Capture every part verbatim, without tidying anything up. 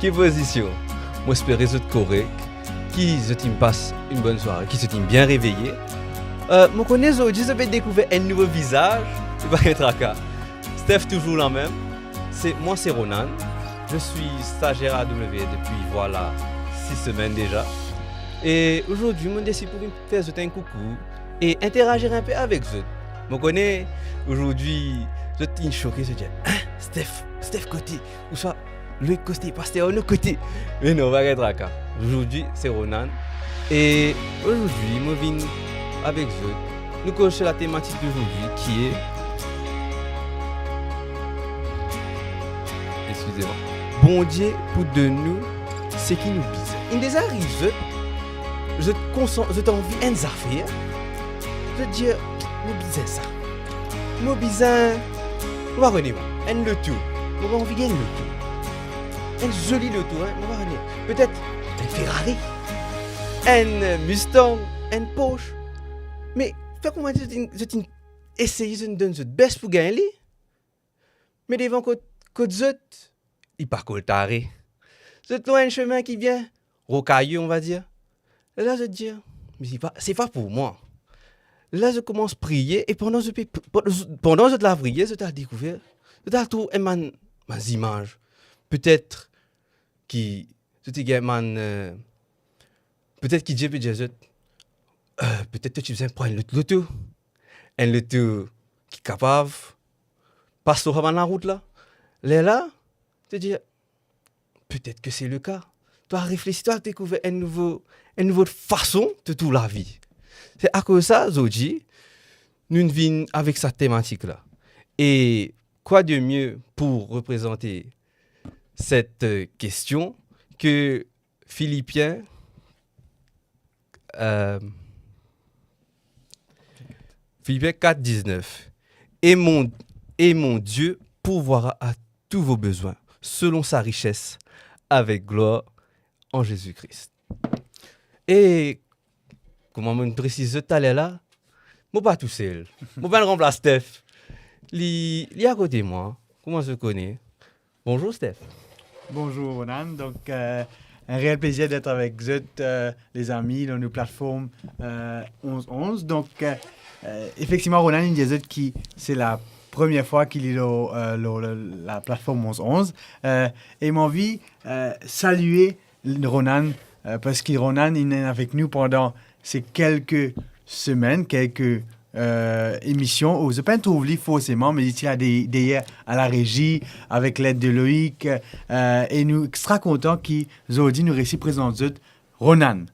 Ki pozision? Mo espere zot korek, ki zot inn pas enn bonn sware, ki zot inn bien reveye. Eh, mo kone zordi zot pe dekouver enn nouvo vizaz, me pa enn traka. Steph touzour lamem. Se, mwa se Ronan. Je suis stagiaire à A W R depuis, voilà, six semaines déjà. E zordi, mo desid pou vinn fer zot enn koukou e interazir inpe avek zot. Mo kone, zordi, zot inn soke, zot dir, "Hein, Steph, Steph kote?" Ouswa, "Loïc kote, Paster Arnaud kote?" Me non, pa enn traka. Zordi, se Ronan. E zordi, mo vinn avek zot. Nou koz lor latematik de zordi, ki e, eskize mwa, Bondie pou donn nou seki nou bizin. Inn deza ariv zot, zot konsan-, zot anvi enn zafer, zot dir, "Mo bizin sa. Mo bizin, mo pa kone mwa, enn loto. Mo anvi gagn loto. Enn zoli loto, hein, mo pa kone. Petet enn Ferrari, enn Mustang, enn Porsche." Me fer kouma dir zot inn, zot inn eseye, zot inn donn zot bes pou gagn li. Me devan kot, kot zot, li pa koltare. Zot lor enn sime ki bien rokaye, on va dir. Lerla zot dir, "Me se pa, se pa pou mwa." Lerla zot koumans priye, e pandan zot pe, pandan zot lapriyer, zot al dekouver, zot al trouv enn bann, bann zimaz. Petet ki zot ti gagn bann, eh, petet ki Dieu pe dir zot, eh, petet to ti bizin pran enn lot loto. Enn loto ki kapav pas lor sa bann larout la. Lerla, to dir, petet ke se le ka. To al reflesi, to al dekouver enn nouvo, enn nouvo fason de trouv lavi. Se akoz sa, zordi, nou vinn avek sa tematik la. E quoi de mieux pour représenter cette, euh, question que Philippiens, euh, Philippiens quatre dix-neuf. Et mon, et mon Dieu pourvoira à tous vos besoins selon sa richesse avec gloire en Jésus-Christ. E kouma mo presize taler la, mo pa tousel. Mo pa ranplas Steph. Li, li akote mwa. Kouma zot kone? Bonjour Steph. Bonjour Ronan. Donc, euh, un réel plaisir d'être avec zot, euh, les amis, dans nos plateformes, euh, onze onze. Donc, euh, euh, effectivement, Ronan, il dit zot ki se la première fois qu'il est lor, euh, lor, lor la plateforme onze onze. Euh, et mo anvi, euh, saluer Ronan, euh, parski Ronan, il est avec nous pendant ces quelques semaines, quelques, euh, émissions, ou zot pa trouv li forseman, me li ti la de-, deryer à la régie, avec l'aide de Loïc, euh, e nou extra kontan ki zordi nou resi prezant zot Ronan.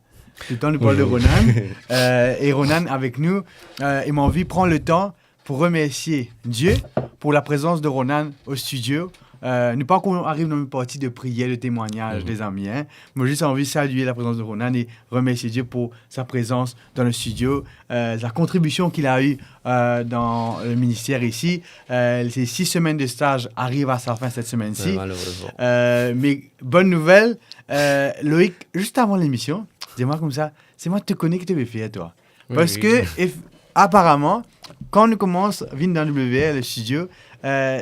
Toultan nou parl de Ronan, euh, e Ronan avek nou, euh, e mo anvi pran le tan pour remercier Dieu pour la présence de Ronan au studio. Euh, nou pa ankor ariv dan parti de priyer, de temwagnaz, les amis, hein. Mo zis anvi saluer la présence de Ronan et remercier Dieu pour sa présence dans le studio, euh, la contribution qu'il a eue, euh, dans le ministère ici. Euh, ses six semaines de stage arrivent à sa fin cette semaine-ci. Ouais, malheureusement. Euh, mais bonne nouvelle, euh, Loïc, juste avant l'émission, dis-moi comme ça, c'est moi, tu connais qui te fait fier, toi. Oui, parce que, oui. Eff-, aparaman, kan nou koumans vinn dan W R, le studio, euh,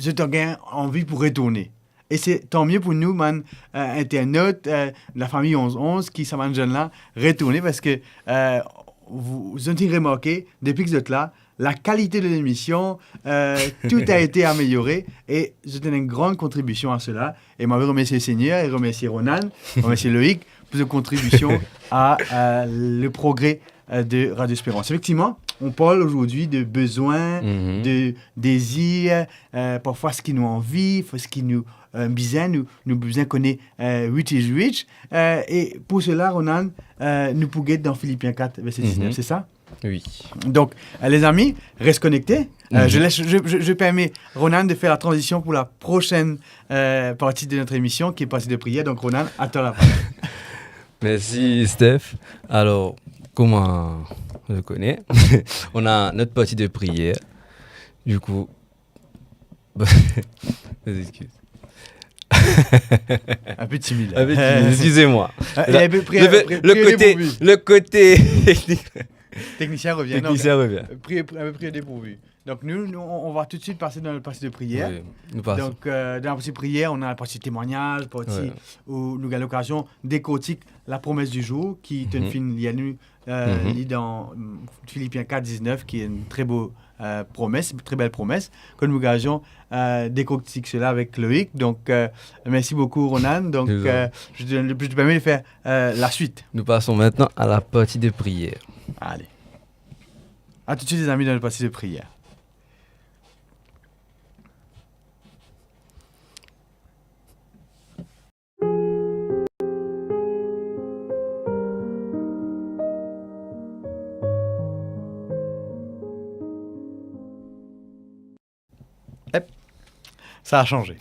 zot inn gagn anvi pou retourne. E se tan mie pou nou, bann, euh, internautes, euh, lafami onze onze, ki sa bann zenn la retourne, parski, euh, zot inn remarke, depi ki zot la, la qualité de l'émission, euh, tout a été amélioré, e zot inn donn une grande contribution à cela. E mo anvi remercier le Seigneur e remercier Ronan, remercier Loïc pour sa contribution à, euh, le progrès, euh, de Radio Espérance. Effectivement, on parle aujourd'hui de besoin, de désir, euh, parfois seki nou anvi, seki nou, euh, bizin, nou, nou bizin kone, euh, which is which. Euh, e pou sela, Ronan, euh, nou pou get dan Philippiens quatre, verset dix-neuf, c'est ça? Oui. Donc, euh, les amis, restez connectés. Euh, je laisse, je, je, je permets Ronan de faire la transition pour la prochaine, euh, partie de notre émission, qui est partie de prière. Donc, Ronan, à toi la parole. Merci, Steph. Alors, comme, euh, vous le connaissez, on a notre partie de prière. Du coup, mes excuses. Un peu timide, là. Un peu timide, excusez-moi. Ah, il est un peu pris, le, pris, le pris au côté, dépourvu. Le côté technique. Technicien revient. Technicien revient. Non, pris, un peu pris au dépourvu. Donc, nous, nous, on, on va tout de suite passer dans le passage de prière. Oui, nous passons. Donc, euh, dans la partie prière, on a la partie témoignage, partie où nous avons l'occasion de décortiquer la promesse du jour, qui est une fin, il y a une euh, li dan, mm, Philippiens quatre dix-neuf, qui est une très beau, euh, promesse, très belle promesse, que nous avons, euh, décortiqué cela avec Loïc. Donc, euh, merci beaucoup, Ronan. Donc, euh, je te, je te permets de faire, euh, la suite. Nous passons maintenant à la partie de prière. Allez. À tout de suite, les amis, dans la partie de prière. Hop, ça a changé.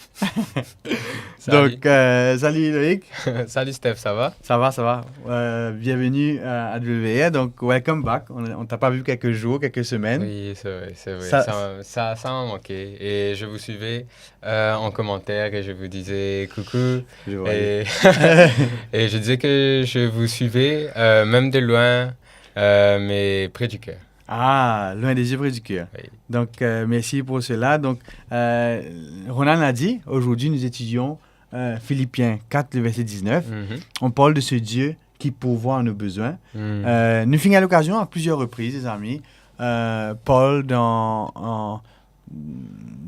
Salut. Donc, euh, salut Loïc. Salut Steph, ça va ? Ça va, ça va. Euh, bienvenue à A W R. Donc, welcome back. On, on t'a pas vu quelques jours, quelques semaines. Oui, c'est vrai, c'est vrai. Ça, ça, ça, ça m'a manqué. Et je vous suivais euh, en commentaire et je vous disais coucou. Je voyais. Et, et je disais que je vous suivais, euh, même de loin, euh, mais près du cœur. Ah, loin des yeux, près du cœur. Oui. Donc, euh, merci pour cela. Donc, euh, Ronan l'a dit, aujourd'hui nous étudions, euh, Philippiens quatre, le verset dix-neuf. Mhm. On parle de ce Dieu qui pourvoit à nos besoins. Mhm. Euh, nou finn gagn lokazion a plizier repriz, lezami. Euh, Paul, dan, an,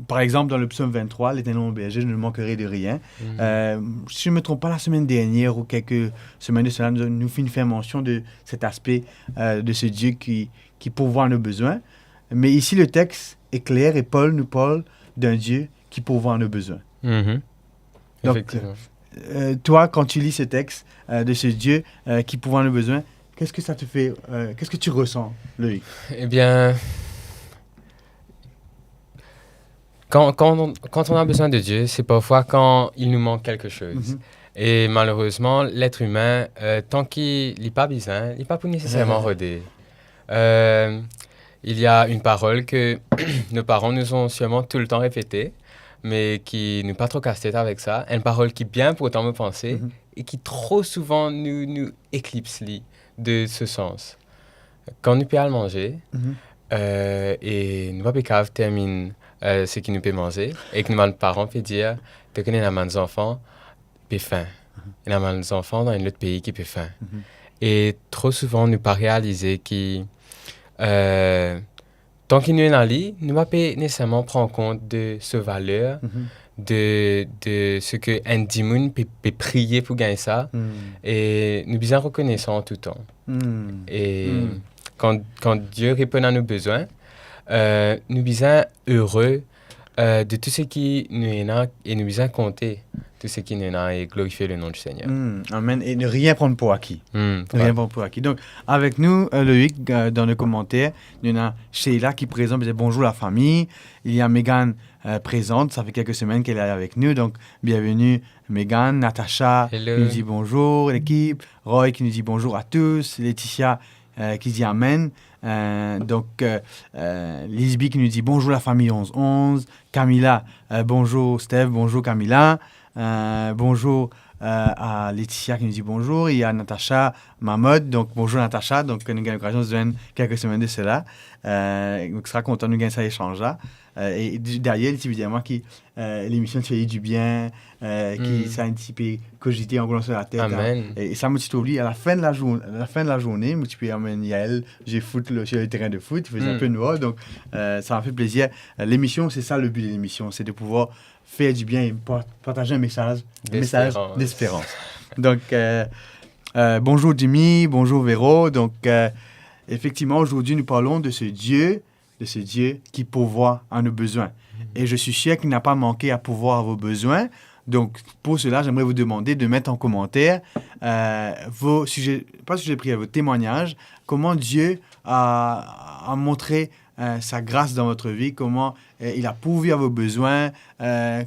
par exemple, dans le psaume vingt-trois, « L'Éternel mon berger, je ne manquerai de rien. » Mhm. Euh, si je me trompe pas, la semaine dernière ou quelques semaines de cela, nous, nous finn fer mension de cet aspect, euh, de ce Dieu qui, qui pourvoit à nos besoins. Mais ici, le texte est clair et Paul nous parle d'un Dieu qui pourvoit à nos besoins. Mhm. Donc, effectivement, euh, toi, quand tu lis ce texte, euh, de ce Dieu, euh, qui pourvoit à nos besoins, qu'est-ce que ça te fait, euh, qu'est-ce que tu ressens, Loïc ? Eh bien, quand, quand on, quand on a besoin de Dieu, c'est parfois quand il nous manque quelque chose. Mhm. Et malheureusement, l'être humain, euh, tant qu'il n'a pas besoin, il n'a pas pour nécessairement rôder. Euh, il y a une parole que nos parents nous ont sûrement tout le temps répétée, mais ki nou pa tro kas tet avek sa, enn parol ki bien inportan, mo panse, mhm, e ki tro souvan nou, nou eklips li de se sans. Kan nou pe al manze, mhm, euh, e nou pa pe kav terminn, euh, seki nou pe manze, e ki nou bann paran pe dir, to kone ena bann zanfan pe fin. Mhm. Ena bann zanfan dan enn lot pei ki pe fin. Mhm. E tro souvan, nou pa realize ki, euh, tan ki nou ena li, nou pa pe neseserman pran kont de so valer, mhm, de, de seki enn dimoun pe, pe priye pou gagn sa. Mhm. E nou bizin rekonesan toutan. Mhm. E, mhm, kan, kan Die reponn a nou bezwin, euh, nou bizin ere, euh, de tou seki nou ena e nou bizin konte tou seki nou ena e glorifie le nom du Seigneur. Hmm, amen. E ne rien pran pou aki. Hmm, ne rien pran pou aki. Donk, avek nou, euh, Loïc, euh, dan le komanter, nou ena Sheila ki prezan, pe dir bonjour la famille. Il y a Megan, euh, présente, ça fait quelques semaines qu'elle est avec nous. Donc, bienvenue, Megan. Natacha, hello, ki nou dir bonjour, lekip. Roy, ki nou dir bonjour à tous. Laetitia, euh, ki dir amen. Euh, donk, euh, euh, Lisby ki nou dir bonjour la famille onze onze. Camilla, euh, bonjour Steph, bonjour Camilla. Euh, bonjour, euh, à Laetitia ki nou dir bonjour. Il y a Natacha Mamod, donk bonjour Natacha. Donk, nou gagn lokazion zwenn kelke semenn de sela. Euh, donk, sera kontan nou gagn sa echanz la. Euh, e, e, d'ailleurs, li ti pe dir mwa ki, euh, lemision ti fer li dibien, euh, ki, hmm, sa inn ti pe kozite ankor dan so latet, hein. Amen. E, e sa, mo ti trouv li, à la fin de la jour-, à la fin de la journée, mo ti pe amenn Yael zwe foot le, sur le terrain de foot, il faisait, hmm, un peu noir, donc, euh, ça m'a fait plaisir. Euh, l'émission, c'est ça le but de l'émission, c'est de pouvoir faire du bien et par-, partager un message, un message d'espérance. D'espérance. Donc, euh, euh, bonjour Jimmy, bonjour Véro. Donc, euh, effectivement, aujourd'hui, nous parlons de ce Dieu de ce Dieu qui pourvoit à nos besoins. Mhm. Et je suis sûr qu'il n'a pas manqué à pourvoir à vos besoins. Donc, pour cela, j'aimerais vous demander de mettre en commentaire, euh, vos sujets, pas sujets de prière, vos témoignages, comment Dieu a, a montré, euh, sa grâce dans votre vie, comment, euh, il a pourvu à vos besoins, euh,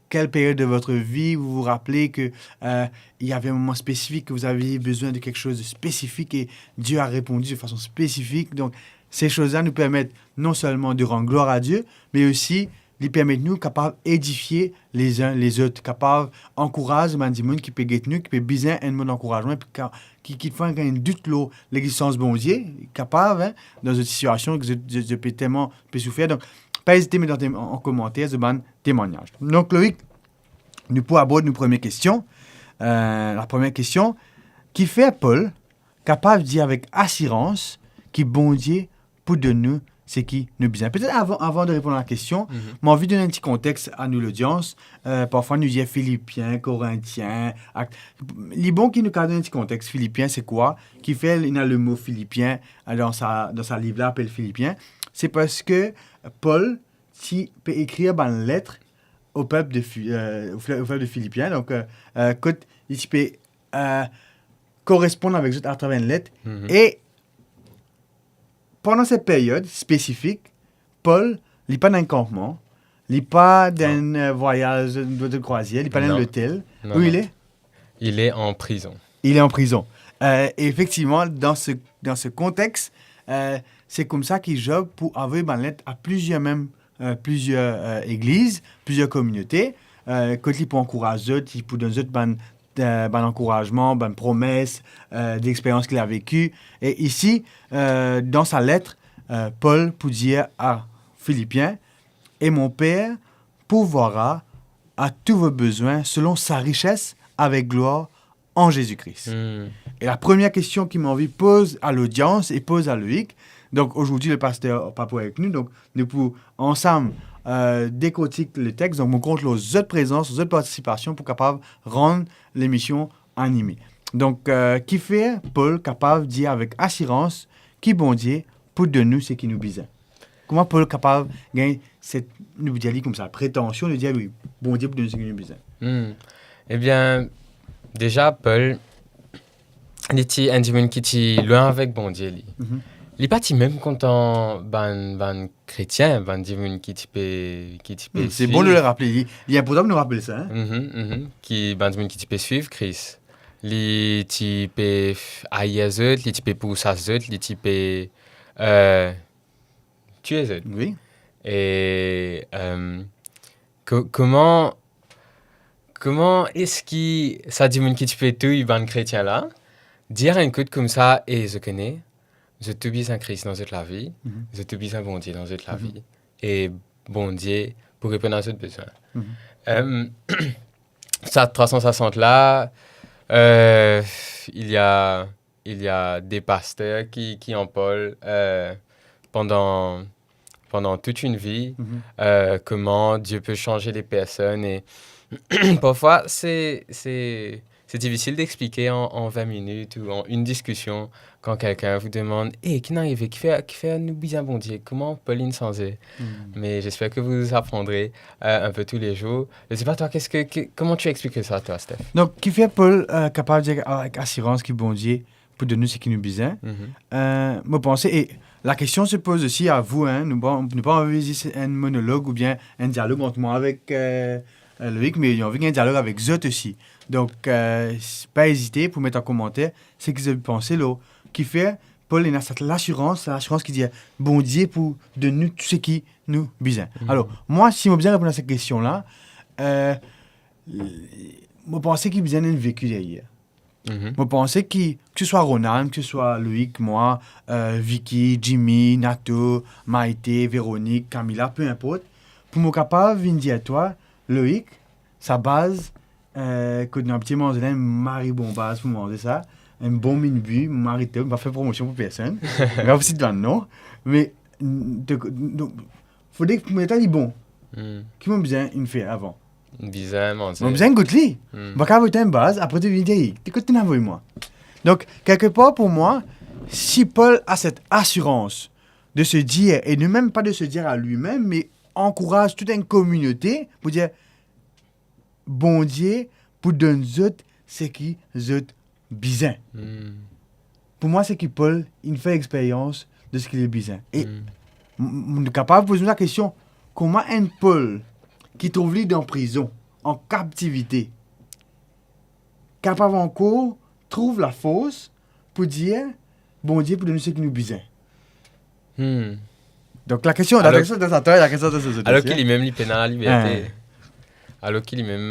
quelle période de votre vie vous vous rappelez que, euh, il y avait un moment spécifique que vous aviez besoin de quelque chose de spécifique et Dieu a répondu de façon spécifique. Donc, ces choses-là nous permettent non seulement de rendre gloire à Dieu, mais aussi li permet nou kapav edifie les uns les autres, kapav ankouraz bann dimoun ki pe get nou, ki pe bizin enn mo ankourazman, ki, ki, ki fer gagn dout lor lexistans Bondie, kapav, hein, dan zot sitiasion, ki zot, zot, zot pe telman pe soufer. Donk, pa ezite met an, an komanter zot bann temwagnaz. Donk, Loïc, nou pou abord nou premie kestion. Euh, la premie kestion, kifer Pol kapav dir avek asirans ki Bondie pou donn nou seki nou bizin? Petet avan, avan de reponn a la kestion, mhm, mo anvi donn enn ti kontex a nou lodians. Euh, parfwa nou dir Filipien, Korintien, Ak-, li bon ki nou kapav donn enn ti kontex. Filipien, se kwa? Kifer ena lemo Filipien, euh, dan sa, dan sa liv la apel Filipien? Se parski Pol ti pe ekrir bann let o pep de Fi-, euh, o fle-, o pep de Filipien. Donk, euh, euh, kot li ti pe, euh, koresponn avek zot atraver enn let. Mhm. E pandan set peryod spesifik, Pol, li pa dan enn kanpman, li pa dan, non, enn, euh, vwayaz, enn krwazier, li pa dan, non, lotel. Non, non. Ou li le? Il est en prison. Il est en prison. Euh, e efektivman, dan se, dan se kontex, euh, se koumsa ki Job pou avoy bann let a plizier mem, euh, plizier, euh, legliz, plizier kominote, euh, kot li pou ankouraz zot, li pou donn zot bann, euh, bann ankourazman, bann promes, euh, de lexperyans ki li a veki. E isi, euh, dan sa let, euh, Pol pou dir a Filipien, "Et mon Père pourvoira à tous vos besoins selon sa richesse avec gloire en Jésus-Christ." Hmm. E la premie kestion ki mo anvi poz a lodians e poz a Loïc, donk, ozordi, le paster pa pou avek nou, donk, nou pou ansam, euh, dekortik le text. Donk, mo kont lor zot prezans, zot partisipasion pou kapav rann lemision anime. Donk, euh, kifer Pol kapav dir avek asirans ki Bondie pou donn nou seki nou bizin? Kouma Pol kapav gagn set, nou pou dir li koumsa, pretansion de dir, wi, Bondie pou donn nou seki nou bizin? Hmm. Ebien, deza, Pol, li ti enn dimoun ki ti lwin avek Bondie, li. Mhm. Li pa ti mem kontan bann, bann kretien, bann dimoun ki ti pe, ki ti pe, hmm, se bon de swiv, le rapele. Li, li inportan pou nou rapel sa, hein? Mhm, mhm. Ki bann dimoun ki ti pe swiv Kris. Li ti pe f-, air zot, li ti pe pous zot, li ti pe, euh, tir zot. Wi. E, euh, ko-, kouma, kouma eski sa dimoun ki ti pe touy bann kretien la, dir enn kout koumsa, e zot kone, zot tou bizin Kris dan zot lavi, mhm, zot tou bizin Bondie dan zot lavi, mhm, e Bondie pou reponn a zot bezwin. Mhm. Euh, sa trwa san swasant la, euh, il y a, il y a des pasteurs qui, qui en parlent, euh, pendant, pendant toute une vie, mhm, euh, comment Dieu peut changer des personnes. Et parfois, c'est, c'est, c'est difficile d'expliquer en, en vingt minutes ou en une discussion quand quelqu'un vous demande, "Eh, ki inn arive? Kifer, kifer nou bizin Bondie? Kouma Pol inn sanze?" Hmm. Mais j'espère que vous apprendrez, euh, un peu tous les jours. Je sais pas, toi, qu'est-ce que, que, comment tu expliquerais ça, toi, Steph? Donk, kifer Pol, euh, kapav dir avek asirans ki Bondie pou donn nou seki nou bizin? Mhm. Euh, mo panse, e la kestion se poz osi a vou, hein, nou pa, nou pa anvi zis enn monolog oubien enn dialog ant mwa avek, euh, euh, Loïc, me li anvi gagn dialog avek zot osi. Donk, euh, s-, pa ezite pou met an komanter seki zot panse lor kifer Pol ena sa lasirans, sa lasirans ki dir Bondie pou donn nou tou seki nou bizin. Mhm. Alor, mwa, si mo bizin reponn a sa kestion la, euh, mo panse ki bizin enn veki deryer. Mhm. Mo panse ki, ki se swa Ronald, ki se swa Loïc, mwa, euh, Vicky, Jimmy, Nato, Maïté, Véronique, Camilla, peu importe, pou mo kapav vinn dir twa, Loïc, sa baz, euh, kot nou abitie manze la, enn mari bon baz pou manze sa, enn bon minn bwi, mari top, mo pa fer promosion pou personn, mo pa pou sit bann non, me, n-, de, donk, fode ki mo dir twa li bon. Hmm. Ki mo bizin inn fer avan? Bizin manze. Mo bizin gout li. Hmm. Mo pa kapav gout enn baz, apre to vinn dir, "Kot to'nn avoy mwa?" Donk, kelkepar pou mwa, si Pol a set asirans de se dir, e nou mem pa de se dir a li mem, me ankouraz tou enn kominote pou dir, Bondie pou donn zot seki zot bizin. Hmm. Pou mwa, seki Pol inn fer experyans de seki li bizin. E, hmm, m-, m-, nou kapav poz nou lakestion, kouma enn Pol ki trouv li dan prizon, an kaptivite, kapav ankor trouv lafors pou dir, Bondie pou donn nou seki nou bizin? Hmm. Donk la kestion, la kestion de sa, la kestion de sa, alor ki limem li pena laliberte. Alor ki limem,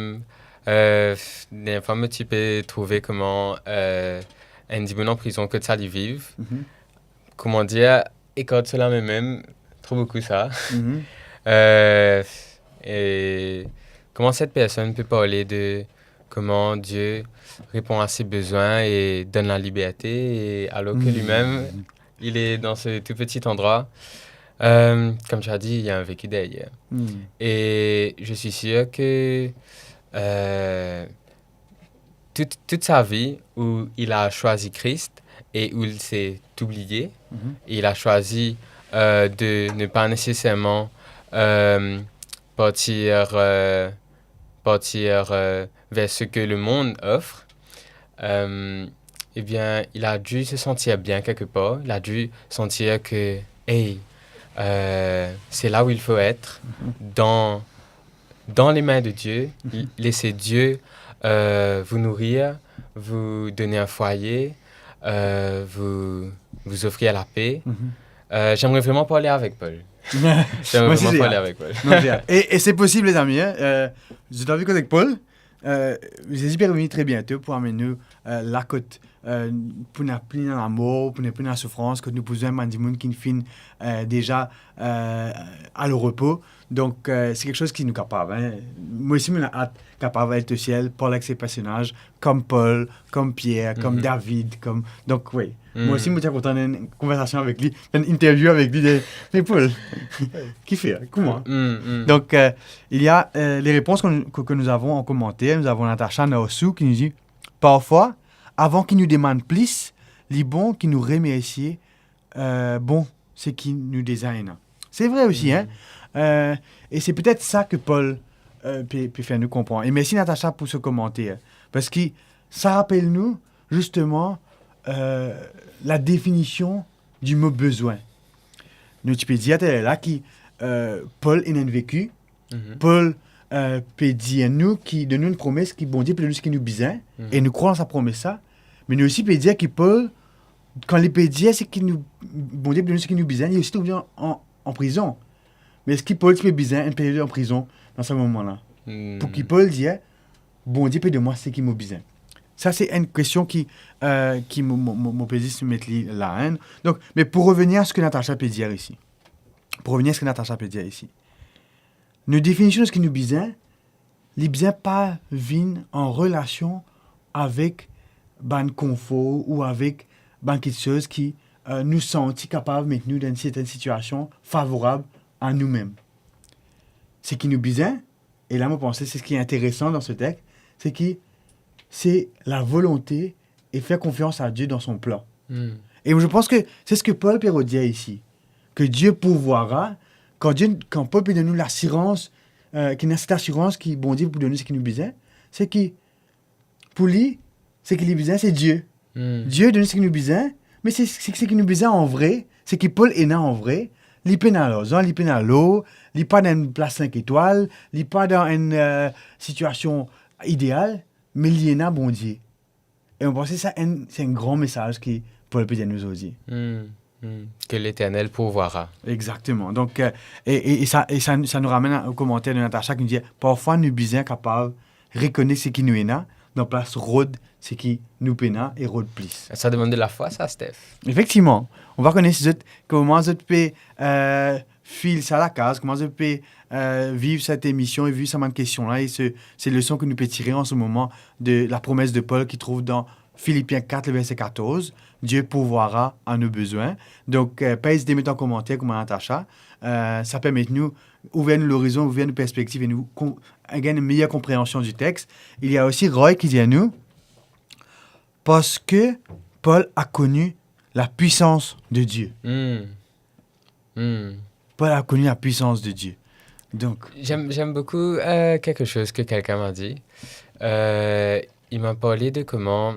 euh, derfwa mo ti pe trouve kouma, euh, enn dimoun an prizon kot sa li viv, kouma dir, ekart sa la mem, tro boukou sa. Euh, e kouma set personn pe parle de kouma Die repon a se bezwin e donn laliberte, e alor ki limem, il est dans ce tout petit endroit. Euh, comme tu as dit, il y a un vécu derrière. Et je suis sûr que, euh, toute, toute sa vie où il a choisi Christ et où il s'est oublié, il a choisi, euh, de ne pas nécessairement, euh, partir, euh, partir, euh, vers ce que le monde offre, euh, eh bien, il a dû se sentir bien quelque part. Il a dû sentir que, hey, euh, c'est là où il faut être, dans, dans les mains de Dieu. Laissez Dieu, euh, vous nourrir, vous donner un foyer, euh, vous, vous offrir la paix. Euh, j'aimerais vraiment parler avec Paul. J'aimerais vraiment parler avec Paul. E, e se posib, lezami, hein. Euh, zot anvi koz ek Paul, euh, Zezi pe revini tre biento pou amenn nou, euh, la kot, euh, pou napa pli lamor, pou napa pli lasoufrans, kot nou pou zwenn bann dimoun ki finn, euh, deza, euh, al o repo. Donk, euh, se kiksoz ki nou kapav, hein. Mwa osi, mo ena at kapav al o siel, parl ek se personaz, kom Paul, kom Pierre, kom David, kom, donk, wi. Mwa osi, mo ti a kontan enn konversasion avek li, enn interview avek li, de, "Mais Paul, kifer, kouma?" Donc, euh, il y a, euh, les réponses qu'on, que, que nous avons en commentaire. Nous avons Natacha Narsou qui nous dit, "Parfwa, avan ki nou demann plis, li bon ki nou remersie, euh, bon, seki nou deza ena." Se vre osi, hein. Euh, e se petet sa ki Paul, euh, pe, pe fer nou konpran. E mersi Natacha pou se komanter. Parski sa rapel nou, zisteman, euh, la definision di mo bezwin. Nou ti pe dir taler la ki, euh, Paul ena enn veki. Paul, euh, pe dir nou ki, donn nou enn promes ki Bondie pe donn nou seki nou bizin, e nou krwar dan sa promes la. Me nou osi pe dir ki Paul, kan li pe dir seki nou, Bondie pe donn nou seki nou bizin, li osi trouv li an, an, an prizon. Me eski Paul ti pe bizin enn period an prizon dan sa moman la? Pou ki Paul dir, "Bondie pe donn mwa seki mo bizin." Sa se enn kestion ki, euh, ki mo, mo, mo, mo pe zis met li la, hein. Donk, me pou revenir a seki Natacha pe dir isi. Pou revenir a seki Natacha pe dir isi. Nou definision de seki nou bizin, li bizin pa vinn an relasion avek bann konfor ou avek bann kiksoz ki, euh, nou santi kapav met nou dan enn sertenn sitiasion favorab a noumem. Seki nou bizin, e la mo panse se seki interesan dan se text, se ki se la volonte e fer konfians a Die dan son plan. E mo, je pense que c'est ce que Paul pe redir isi, que Dieu pourvoira, kan Die, kan Paul pe donn nou lasirans, euh, ki ena set asirans ki Bondie pou donn nou seki nou bizin, se ki pou li, seki li bizin, se Die. Die donn nou seki nou bizin, me se, se, seki nou bizin an vre, seki Paul ena an vre, li pena larzan, li pena lor, li pa dan enn plas sink etwal, li pa dan enn, euh, sitiasion ideal, me li ena Bondie. E mo panse sa enn, se enn gran mesaz ki Paul pe dir nou zordi. Que l'Éternel pourvoira. Exactement. Donc, euh, et, et, et ça, et ça, ça nous ramène au commentaire de Natacha qui nous dit, parfois nous bizin capable reconnaître ce qui nous ena, dan plas rod seki nou pena e rod plis. Ça demande de la foi, ça, Steph. Effectivement. On va connaître les autres, comment les autres pe, euh, fil sa lakaz, kouma zot pe, euh, viv set emision e viv sa bann kestion la, e se, se leson ki nou pe tire an se moman de la promes de Paul ki trouv dan Filipien kat, le verse katorz, Dieu pourvoira à nos besoins. Donk, euh, pa ezite met an komanter kouma Natacha. Euh, sa permet nou ouver nou lorizon, ouver nou perspektiv e nou kon-, gagn enn meyer konpreansion di text. Il y a aussi Roy qui dit à nous, parce que Paul a connu la puissance de Dieu. Paul a connu la puissance de Dieu. Donc, j'aime, j'aime beaucoup, euh, quelque chose que quelqu'un m'a dit. Euh, il m'a parlé de comment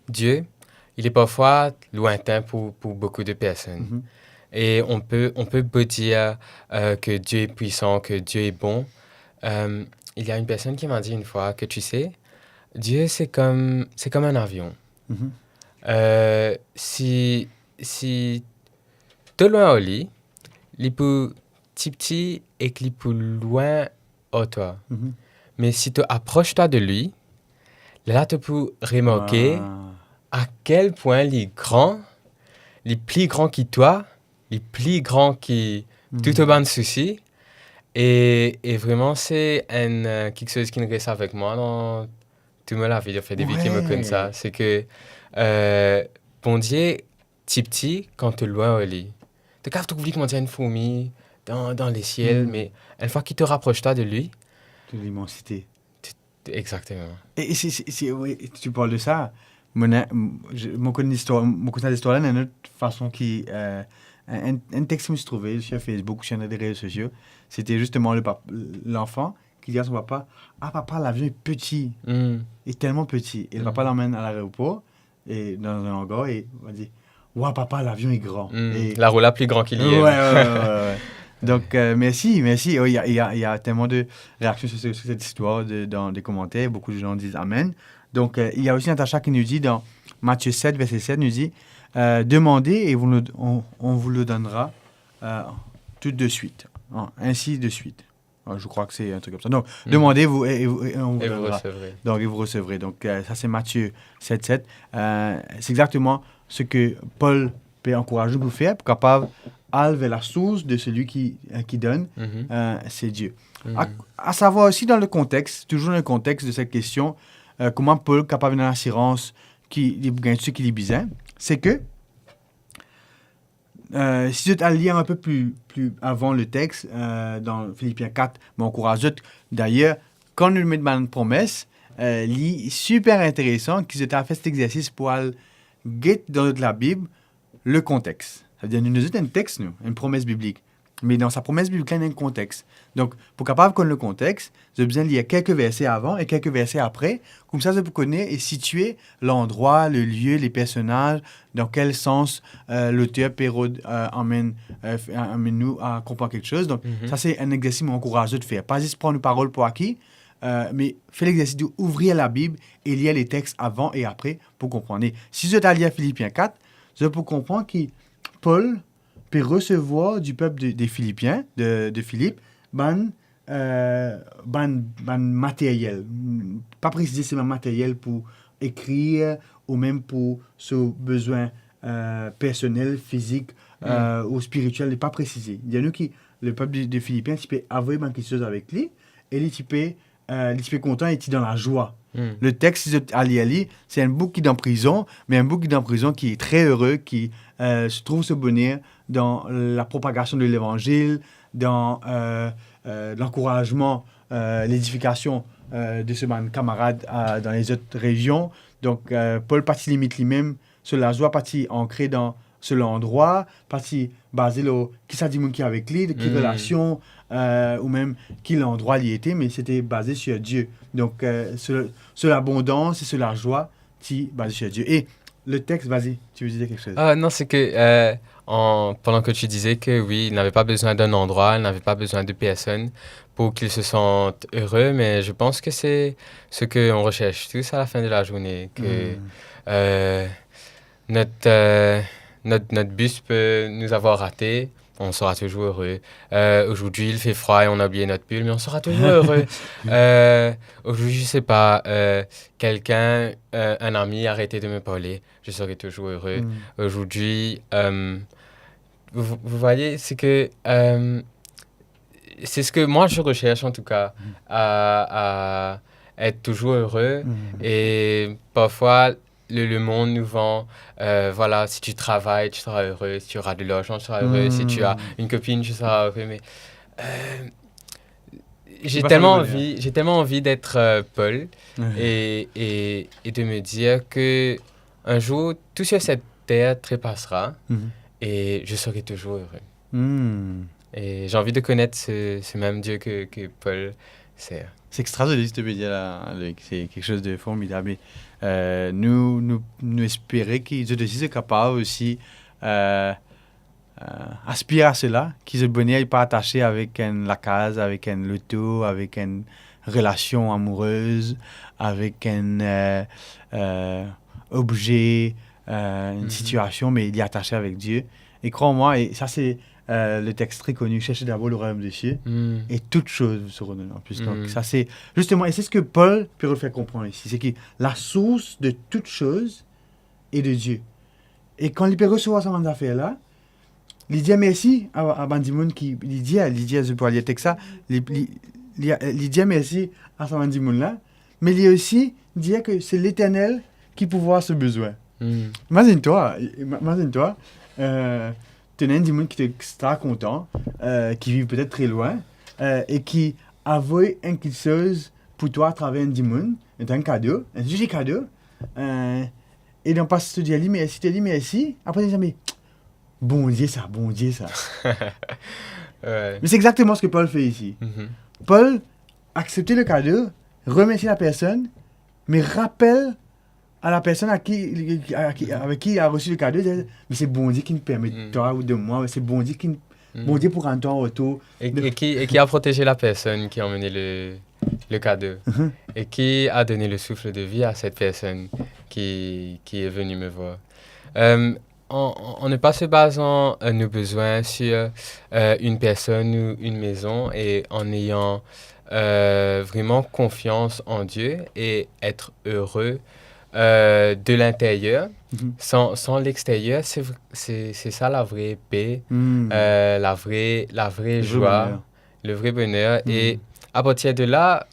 Dieu, il est parfois lointain pour, pour beaucoup de personnes. Et on peut, on peut beau dire, euh, que Dieu est puissant, que Dieu est bon. Euh, il y a une personne qui m'a dit une fois que, tu sais, Dieu, c'est comme, c'est comme un avion. Euh, si, si to lwin ar li, Li pou tipti ek li pou lwin ar twa. Mhm. Me si to apros twa de li, lerla to pou remarke Ah. a kel pwin li gran, li pli gran ki twa, li pli gran ki tou to Mhm. bann sousi. E, e vreman, se enn, euh, kiksoz ki res avek mwa dan tou mo lavi, anfet, depi ki mo konn sa. Ouais. Se ke, euh, Bondie tipti kan to lwin ar li. To kav trouv li kouma dir enn fourmi dan, dan lesiel, Hmm. me enn fwa ki to rapros twa de li, Toute l'immensité. Exactement. Et, et c'est, c'est, c'est, oui, tu parles de ça. Mon, je, mon connais l'histoire, mon connais l'histoire là, d'une autre façon qui, euh, un, un, un texte que je trouvais sur Facebook ou sur les réseaux sociaux, c'était justement le pap-, l'enfant qui dit à son papa, « Ah papa, l'avion est petit, Hmm. est tellement petit. » Et le Hmm. papa l'emmène à l'aéroport et dans un hangar et on va dire, « Waouh papa, l'avion est grand. Hmm. Et Larola pli gran ki li. Ouais, ouais, ouais, ouais, ouais. Donc, euh, merci, merci. Oh, il y a, il y a, il y a tellement de réactions sur, ce- sur cette histoire de- dans des commentaires. Beaucoup de gens disent Amen. Donc, euh, il y a aussi Natacha qui nous dit dans Matthieu sept, verset sept, nous dit, euh, Demandez et vous nous- on, on vous le donnera, euh, tout de suite. Hein, ainsi de suite. Ah, je crois que c'est un truc comme ça. Donc, Hmm. demandez vous et, et vous- et on vous Et vous donnera. Recevrez. Donc, et vous recevrez. Donc, euh, ça, c'est Matthieu sept sept. Euh, c'est exactement ce que Paul pe ankouraz nou pou fer, pou kapav al ver lasours de celui qui, euh, qui donne, Mhm. euh, c'est Dieu. Mhm. À, à savoir aussi dans le contexte, toujours dans le contexte de cette question, euh, kouma Paul kapav ena lasirans ki li pou gagn tou seki li bizin, c'est que Euh, si zot al lir un peu plus, plus avant le texte, euh, dans Philippiens quatre, mo ankouraz zot. D'ailleurs, kan nou met bann promes, euh, li siper interesan ki zot al fer set exersis pou al get dan zot Labib le kontex. Savedir, nou, nou zot enn text, nou, enn promes biblik. Me dan sa promes biblik la, ena enn kontex. Donk, pou kapav konn le kontex, zot bizin lir kelke verse avan e kelke verse apre, koumsa zot pou kone e sitie landrwa, le lie, le personaz, dan kel sans, euh, loter pe rod, euh, amenn, euh, f-, amenn nou a konpran kiksoz. Donk, Mhm. sa se enn exersis mo ankouraz zot fer. Pa zis pran nou parol pou aki, euh, me fer lexersis de ouvrir Labib e lir le text avan e apre pou konpran. E si zot al lir Filipien kat, zot pou konpran ki Pol pe resevwar di pep de, de Filipien, de, de Filip, bann, euh, bann, bann materyel. Pa presize se bann materyel pou ekrir ou mem pou so bezwin, euh, personel, fizik, Mm. euh, ou spiritiel, li pa presize. Li dir nou ki lepep de, de Filipien ti pe avoy bann kiksoz avek li, e li ti pe euh, li ti pe kontan e ti dan lazwa. Hmm. Le text, si zot al lir li, se enn boug ki dan prizon, me enn boug ki dan prizon ki tre ere, ki, euh, trouv so boner dan la propagation de levanzil, dan, euh, euh, lankourazman, euh, ledifikasion, euh, de so bann kamarad, euh, dan lezot rezion. Donk, euh, Pol pa ti limit limem, so lazwa pa ti ankre dan so landrwa, pa ti baze lor ki sa dimoun ki avek li, de ki Hmm. relasion, euh, ou mem ki landrwa li ete, me se ti baze sur Dieu. Donk, euh, so, so labondans e so lazwa ti baze sur Dieu. E le texte, vas-y, tu veux dire quelque chose ? Ah, non, c'est que, euh, en, pendant que tu disais que oui, il n'avait pas besoin d'un endroit, il n'avait pas besoin de personne pour qu'il se sente heureux, mais je pense que c'est ce qu'on recherche tous à la fin de la journée, que, Hmm. euh, notre, euh, notre, notre bus peut nous avoir ratés, on sera toujours heureux. Euh, aujourd'hui, il fait froid et on a oublié notre pull, mais on sera toujours heureux. Euh, aujourd'hui, je sais pas, euh, quelqu'un, euh, un ami a arrêté de me parler, je serai toujours heureux. Hmm. Aujourd'hui, euh, vous, vous voyez, c'est que, euh, c'est ce que moi je recherche en tout cas, Hmm. à, à être toujours heureux. Hmm. Et parfois, le, le monde nous vend, euh, voilà, si tu travailles, tu seras heureux, si tu auras de l'argent, tu seras heureux, si tu as Hmm. une copine, tu seras heureux, mais, euh, C'est j'ai pas ça le tellement bonheur. Envie, j'ai tellement envie d'être, euh, Paul Ouais. et, et, et de me dire que un jour, tout sur cette terre trépassera Mhm. et je serai toujours heureux. Hmm. Et j'ai envie de connaître ce, ce même Dieu que, que Paul sert. C'est extra joli ce que tu viens de dire là, Loïc. C'est quelque chose de formidable. Et, euh, nous, nous, nous espérons que zot osi zot kapav osi, euh, euh, aspire à cela, ki zot boner li pa atase avek enn lakaz, avek enn loto, avek enn relasion amourez, avek enn, euh, euh, obze, euh, enn Mhm. situasion, me li atase avek Dieu. Et crois-moi, et ça c'est Euh, le texte très connu, cherchez d'abord le royaume des cieux, hmm, et toutes choses vous seront données en plus. Donc, hmm, ça c'est justement, et c'est ce que Paul peut refaire comprendre ici, c'est que la source de toutes choses est de Dieu. E kan li pe resevwar sa bann zafer la, li dir mersi a, a bann dimoun ki, li dir, li dir, zot pou al lir text sa, li, li, li, li dir mersi a sa bann dimoun la, me li osi dir ke se Leternel ki pouvwar so bezwin. Hmm. Imazinn twa, ima-, imazinn twa, euh, to ena enn dimoun ki to extra kontan, euh, ki viv petet tre lwin, euh, e ki avoy enn kiksoz pou twa atraver enn dimoun, enn kado, enn zoli kado, euh, e dan pas to dir li mersi, to dir li mersi, apre to dir, "Me Bondie sa, Bondie sa." Ouais. Mais c'est exactement ce que Paul fait ici. Mhm. Paul accepte le cadeau, remercie la personne, mais rappelle à la personne à qui, à qui, avec qui il a reçu le cadeau, dire, "Mais c'est Bondie qui me permet, mm, toi ou de moi, c'est Bondie qui, mm, Bondie pour un temps autour." Et, de- et qui, et qui a protégé la personne qui a emmené le, le cadeau, mhm, et qui a donné le souffle de vie à cette personne qui, qui est venue me voir. Euh, en, en, en ne pas se basant, euh, nos besoins sur, euh, une personne ou une maison et en ayant, euh, vraiment confiance en Dieu et être heureux, euh, de l'intérieur, mhm, sans, sans l'extérieur, c'est vr-, c'est, c'est ça la vraie paix, mm, euh, la vraie, la vraie joie, le vrai bonheur. Le vrai bonheur. Mm. Et à partir de là,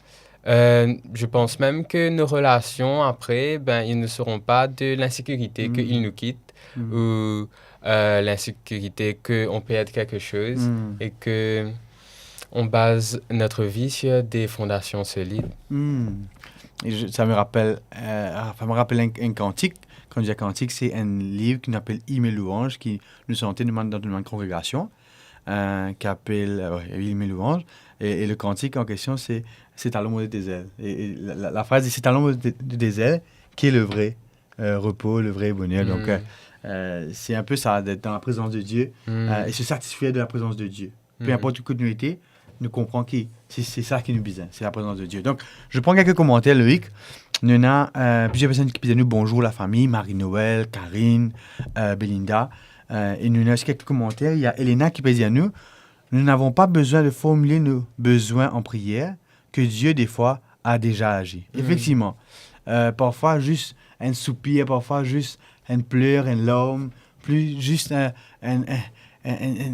euh, je pense même que nos relations après, ben, ils ne seront pas de l'insécurité, mm, qu'ils nous quittent, mm, ou, euh, l'insécurité qu'on perde quelque chose, mm, et que on base notre vie sur des fondations solides. Mm. Et je, ça me rappelle, euh, ça me rappelle un, un cantique. Kan nou dir kantik, se enn liv ki nou apel Im e Louanz, ki nou sante nou bann, dan nou bann kongregasion, euh, ki apel, euh, ouais, Im e Louanz. Et, et le cantique en question, c'est, "C'est à l'ombre de tes ailes." Et, et la, la, la phrase dit, "C'est à l'ombre de, de tes ailes qui est le vrai, euh, repos, le vrai bonheur." Donc, mm, euh, euh, c'est un peu ça, d'être dans la présence de Dieu, mm, euh, et se satisfaire de la présence de Dieu. Peu, mhm, importe où que nous étions, nous comprenons que c'est, c'est ça qui nous besoin, c'est la présence de Dieu. Donc, je prends quelques commentaires, Loïc. Nous avons, euh, plusieurs personnes qui disent nous bonjour, la famille, Marie-Noël, Karine, euh, Belinda. Euh, et nous avons aussi quelques commentaires. Il y a Elena qui peut dire nous, "Nous n'avons pas besoin de formuler nos besoins en prière, que Dieu, des fois, a déjà agi." Mm. Effectivement, euh, parfois, juste un soupir, parfois, juste une pleure, une larme, plus juste un, un, un, un, un, un,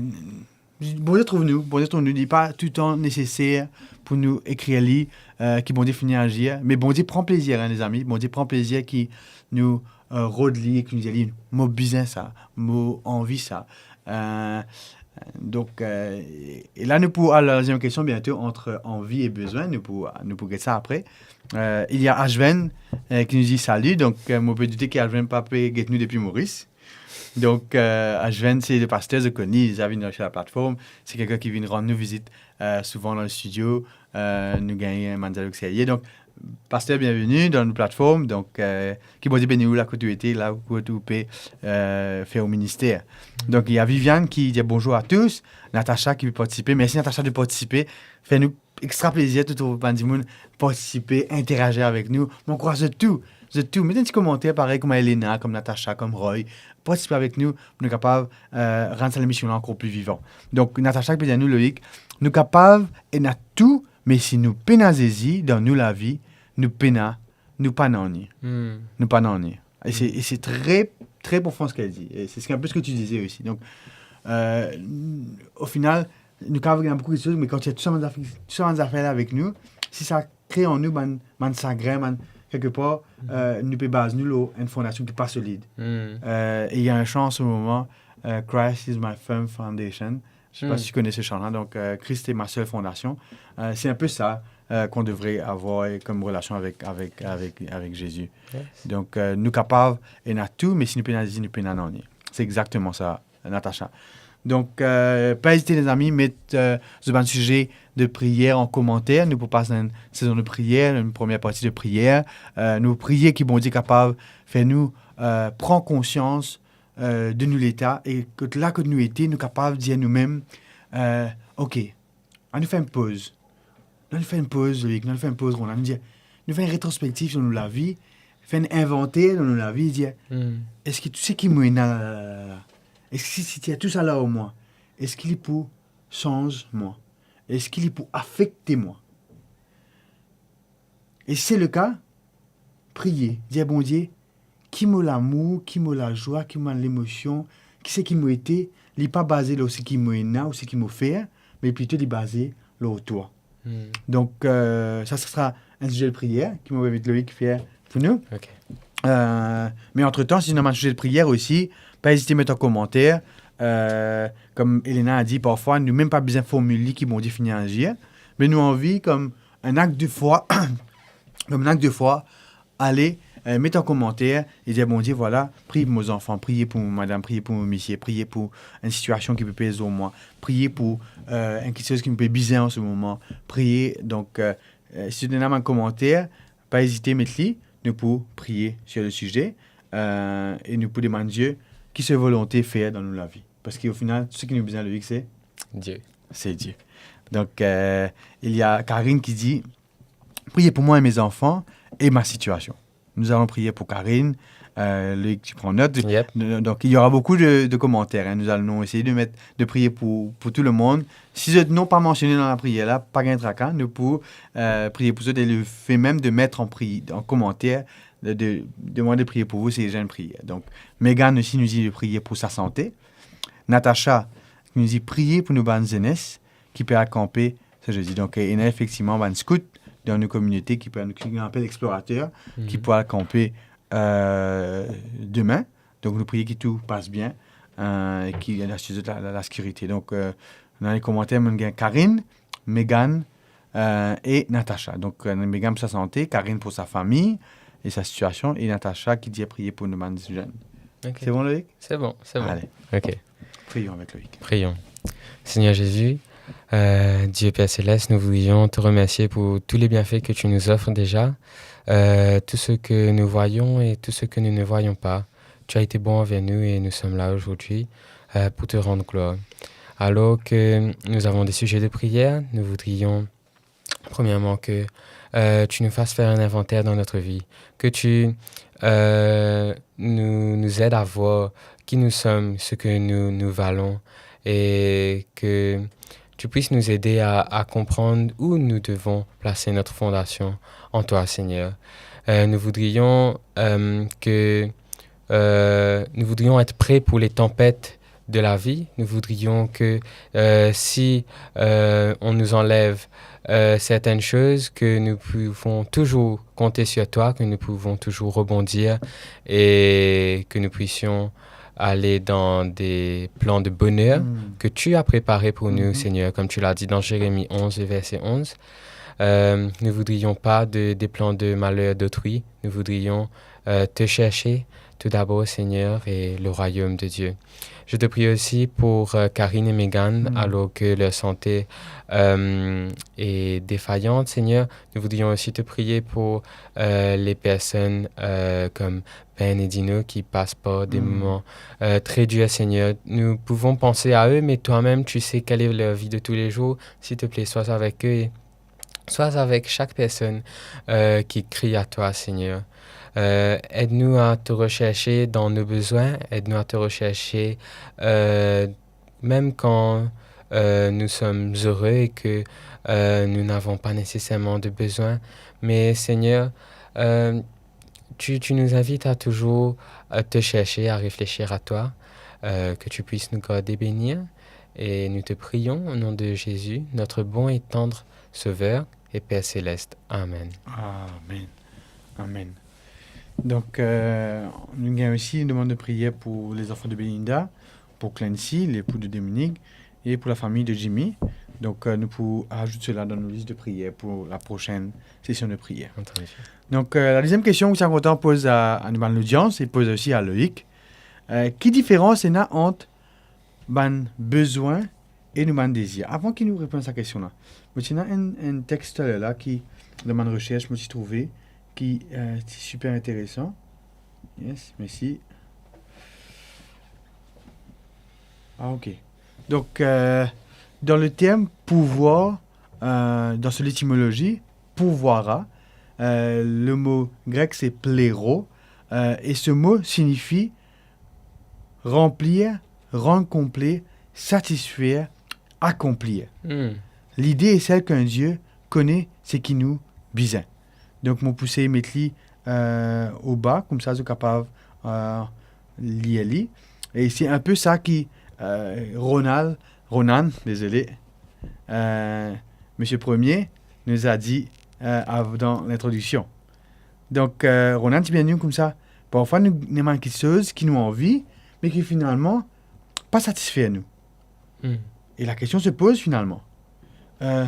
Bondie trouv nou, Bondie trouv nou, li pa toultan neseser pou nou ekrir li, euh, ki Bondie fini azir. Me Bondie pran plezir, hein, lezami. Bondie pran plezir ki nou, euh, rod li, ki nou dir li, "Mo bizin sa, mo anvi sa." Euh, donk, euh, e la nou pou al a la deziem kestion biento, ant anvi e bezwin, nou pou, nou pou get sa apre. Euh, il y a Ashven, euh, qui nous dit salut. Donc, euh, mo pe doute ki Ashven pa pe get nou depi Moris. Donk, euh, Ashven, se le paster, zot kone li, li vinn lor la platform. Se kelkenn ki vinn rann nou vizit, euh, souvan dan le studio. Euh, nou gagn enn bann dialog serye. Donk, paster, bienveni dan nou platform. Donk, euh, ki Bondie beni ou la kot ou ete, la kot ou pe, euh, fer ou minister. Donk, il y a Viviane qui dit bonjour à tous. Natacha ki pe partisipe. Mersi, Natacha, de partisipe. Fer nou extra plezir, tou, tou bann dimoun partisipe, interagir avek nou. Mo ankouraz zot tou, zot tou. Met enn ti komanter parey kouma Elena, kouma Natacha, kouma Roy. Partisipe avek nou, pou nou kapav, euh, rann sa lemision la ankor pli vivan. Donk, Natacha ki pe dir nou, Loïc, nou kapav ena tou, me si nou pena Zezi dan nou lavi, nou pena, nou pa nanye. Hmm. Nou pa nanye. Et c'est, et c'est très, très profond ce qu'elle dit. Et c'est ce, un peu ce que tu disais aussi. Donc, euh, au final, nou kapav gagn boukou kiksoz, me kan ti ena tou sa bann zafer, tou sa bann zafer la avek nou, si sa kre an nou bann, bann sagrin, bann, kelkepar, euh, nou pe baz nou lor enn fondasion ki pa solid. Hmm. Euh, et il y a un chant en ce moment, euh, Christ is my firm foundation. Je sais pas si tu connais ce chant-là. Donc, euh, Christ est ma seule fondation. Euh, c'est un peu ça, euh, qu'on devrait avoir comme relation avec, avec, avec, avec Jésus. Yes. Donk, euh, nou kapav ena tou, me si nou pena Zezi, nou pena nanye. Se exakteman sa, Natacha. Donk, euh, pa ezite, lezami, met, euh, zot bann size de priyer an komanter. Nou pou pas dan enn sezon de priyer, enn premie parti de priyer. Euh, nou priye ki Bondie kapav fer nou, euh, pran konsians, euh, de nou leta, e kot la kot nou ete, nou kapav dir noumem, euh, "Ok, anou fer enn poz. Anou fer enn poz, Loïc, anou fer enn poz, Ron." Anou dir, nou fer enn retrospektif lor nou lavi, fer enn invanter lor nou lavi, dir, hmm, eski tou seki mo ena la, la, la, la, la, eski si ti ena tou sa la ar mwa, Eski li pou sanz mwa? Eski li pou afekte mwa? E si se leka, priye, dir Bondie, ki mo lamour, ki mo lazwa, ki mo lemosion, ki seki mo ete, li pa baze lor seki mo ena ou seki mo fer, me plito li baze lor twa. Hmm. Donk, euh, sa, sa sera enn size de priyer ki mo invit Loïc fer pou nou. Ok. Euh, me antretan, si nou ena bann size de priyer osi, pa ezite met an komanter. Euh, kom Elena a di, parfwa, nou mem pa bizin formil li ki Bondie fini azir, me nou anvi, kom enn akt de fwa, kom enn akt de fwa, ale, euh, met an komanter e dir, Bondie, vwala, priye pou mo zanfan, priye pou mo madam, priye pou mo misie, priye pou enn sitiasion ki pe pez lor mwa, priye pou, euh, enn kiksoz ki mo pe bizin an se moman, priye. Donk, euh, euh, si nou ena bann komanter, pa ezite met li, nou pou priye sur le size, euh, e nou pou demann Die ki so volonte fer dan nou lavi. Parski o final, tou seki nou bizin, Loïc, se Die. Se Die. Donk, euh, il y a Karine ki dir, priye pou mwa e mo zanfan e mo sitiasion. Nous allons prier pour Karine. Euh, Loïc, tu prends note. Yep. Donk, il y aura beaucoup de, de commentaires, hein. Nous allons essayer de mettre, de prier pour, pour tout le monde. Si zot nom pa mansione dan lapriyer la, pa gagn traka, nou pou, euh, priye pou zot e le fait même de mettre en pri-, en commentaire, de, de demander de prier pour vous, c'est déjà une prière. Donk, Megan osi nou dir de priye pou sa sante. Natacha nou dir priye pou nou bann zenes ki pe al kanpe se zedi. Donk, ena efektivman bann scout dan nou kominote ki pe, ki nou apel explorateur, ki pou al kanpe, euh, demin. Donk, nou priye ki tou pas bien, euh, e ki asir zot la, la, lasekirite. Donk, euh, dan le komanter, nou gagn Karine, Megan, euh, e Natacha. Donk, euh, Megan pou sa sante, Karine pou sa fami e sa sitiasion, e Natacha ki dir priye pou nou bann zenn. Ok. C'est bon, Loïc ? C'est bon, c'est bon. Allez. Ok. Prions avec Loïc. Prions. Seigneur Jésus, euh, Dieu Père Céleste, nous voudrions te remercier pour tous les bienfaits que tu nous offres déjà, euh, tout ce que nous voyons et tout ce que nous ne voyons pas. Tu as été bon envers nous et nous sommes là aujourd'hui, euh, pour te rendre gloire. Alors que nous avons des sujets de prière, nous voudrions premièrement, que, euh, tu nous fasses faire un inventaire dans notre vie, que tu, euh, nous, nous aides à voir qui nous sommes, ce que nous, nous valons, et que tu puisses nous aider à, à comprendre où nous devons placer notre fondation en toi, Seigneur. Euh, nous voudrions, euh, que euh, nous voudrions être prêts pour les tempêtes de la vie. Nous voudrions que, euh, si, euh, on nous enlève, euh, certaines choses, que nous pouvons toujours compter sur toi, que nous pouvons toujours rebondir et que nous puissions aller dans des plans de bonheur que tu as préparés pour nous, Seigneur, comme tu l'as dit dans Jérémie onze, le verset onze. Euh, nous voudrions pas de, des plans de malheur d'autrui. Nous voudrions, euh, te chercher tout d'abord, Seigneur, et le royaume de Dieu. Je te prie aussi pour, euh, Karine et Megan, alors que leur santé, euh, est défaillante, Seigneur. Nous voudrions aussi te prier pour, euh, les personnes, euh, comme Ben et Dino qui passent par des moments, euh, très durs, Seigneur. Nous pouvons penser à eux, mais toi-même, tu sais quelle est leur vie de tous les jours. S'il te plaît, sois avec eux et sois avec chaque personne, euh, qui crie à toi, Seigneur. Euh, aide-nous à te rechercher dans nos besoins, aide-nous à te rechercher, euh, même quand, euh, nous sommes heureux et que, euh, nous n'avons pas nécessairement de besoin. Mais Seigneur, euh, tu, tu nous invites à toujours, euh, te chercher, à réfléchir à toi, euh, que tu puisses nous garder bénis. Et nous te prions au nom de Jésus, notre bon et tendre Sauveur et Père Céleste. Amen. Amen. Amen. Donk, euh, nou gagn osi enn demann de priyer pou lezanfan de Belinda, pou Clancy, lepou de Dominique, e pou lafami de Jimmy. Donk, euh, nou pou azout sela dan nou lis de priyer pou la prosenn sesion de priyer. Enteresan. Donk, euh, la deziem kestion ki sa kontan poz a, a nou bann lodians e poz osi a Loïc. Euh, ki diferans ena ant bann bezwin e nou bann dezir? Avan ki nou reponn sa kestion la, mo ti ena enn, enn text taler la ki, dan bann resers, mo ti trouve ki, euh, ti siper interesan. Yes, mersi. Ah, ok. Donk, euh, dan le term pouvwar, euh, dan so letimolozi, pouvoir, euh, le mo grek se plero, euh, e se mo signifi ranplir, rann konple, satisfer, akonplir. Hmm. Lide e sel ki Bondie kone seki nou bizin. Donk, mo pou sey met li, euh, oba, koumsa zot kapav, euh, lir li. E se inpe sa ki, euh, Ronald, Ronan, dezole, euh, Misie Premie, nou a di, euh, av-, dan lintrodiksion. Donk, euh, Ronan ti bizin dir koumsa, parfwa nou, nou ena bann kiksoz ki nou anvi, me ki finalman pa satisfer nou. Hmm. E la kestion se poz finalman. Euh,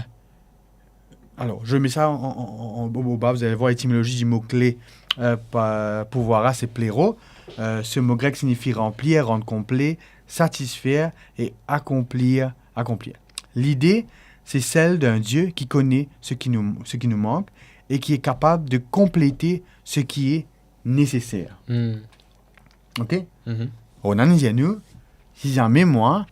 alors, je mets ça en, en, en, en, au bas, vous allez voir l'étymologie du mot-clé, euh, pa-, pouvoir, c'est plero. Euh, ce mot grec signifie remplir, rendre complet, satisfaire et accomplir, accomplir. L'idée, c'est celle d'un Dieu qui connaît ce qui nous, ce qui nous manque et qui est capable de compléter ce qui est nécessaire. Hmm. Ok? Mhm. Ronan dir nou, si zame mwa,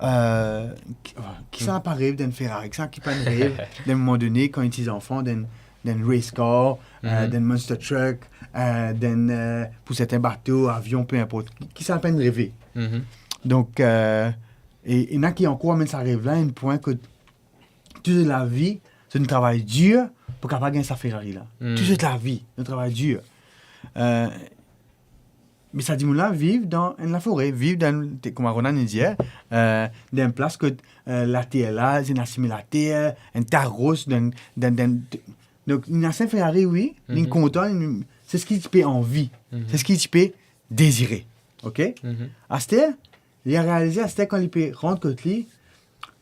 euh, ki, ki sa pa rev d'enn Ferrari, ki sa ki pa rev d'enn moman done, kan li ti zanfan, d'enn, d'enn race car, euh, mhm, d'enn monster truck, euh, d'enn, euh, pou sertin bato, avion, peu importe. Ki, ki sa pa reve? Mhm. Donk, euh, e, ena ki ankor amenn sa rev la, enn pwin kot tou zot lavi, zot inn travay dir pou kapav gagn sa Ferrari la. Hmm. Tou zot lavi, zot inn travay dir. Euh, me sa dimoun la viv dan enn lafore, viv dan, te, kouma Ronan inn dir, euh, dan enn plas kot, euh, later la, zot inn asime later, enn ta ros, dan, dan, dan, donk, li ena sa Ferrari, wi, li, mhm, kontan, li, se seki li ti pe anvi, mhm, se seki li ti pe dezire. Ok? Mhm. Aster, li a realize aster kan li pe rant kot li,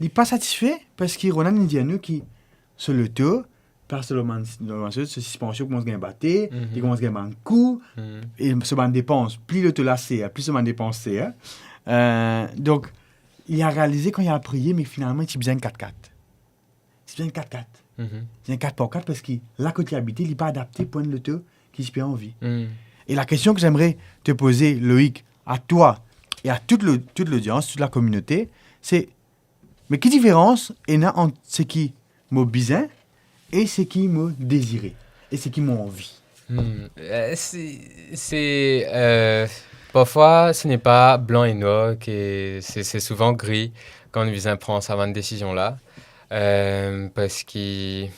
li pa satisfe, parski Ronan inn dir nou ki so loto, plas so, so sispansion koumans gagn bate, mhm, li koumans gagn bann kou, mhm, e so bann depans, pli loto la ser, pli so bann depans ser. Euh, donk, li a realize kan li al priye, me finalman, li ti bizin enn kat-kat. Ti bizin enn kat-kat. Mhm. Ti bizin enn kat par kat parski la kot li abite, li pa adapte pou enn loto ki li ti pe anvi. Mm. E la kestion ki zeme te poze, Loïc, a twa e a tout lo-, tout lodians, tout lakominote, se, me ki diferans ena ant seki mo bizin e seki mo dezire e seki mo anvi? Hmm, euh, c'est, c'est, euh, parfois, ce n'est pas blanc et noir, que c'est, c'est souvent gris quand on vient prendre sa bann desizion la. Euh, parski,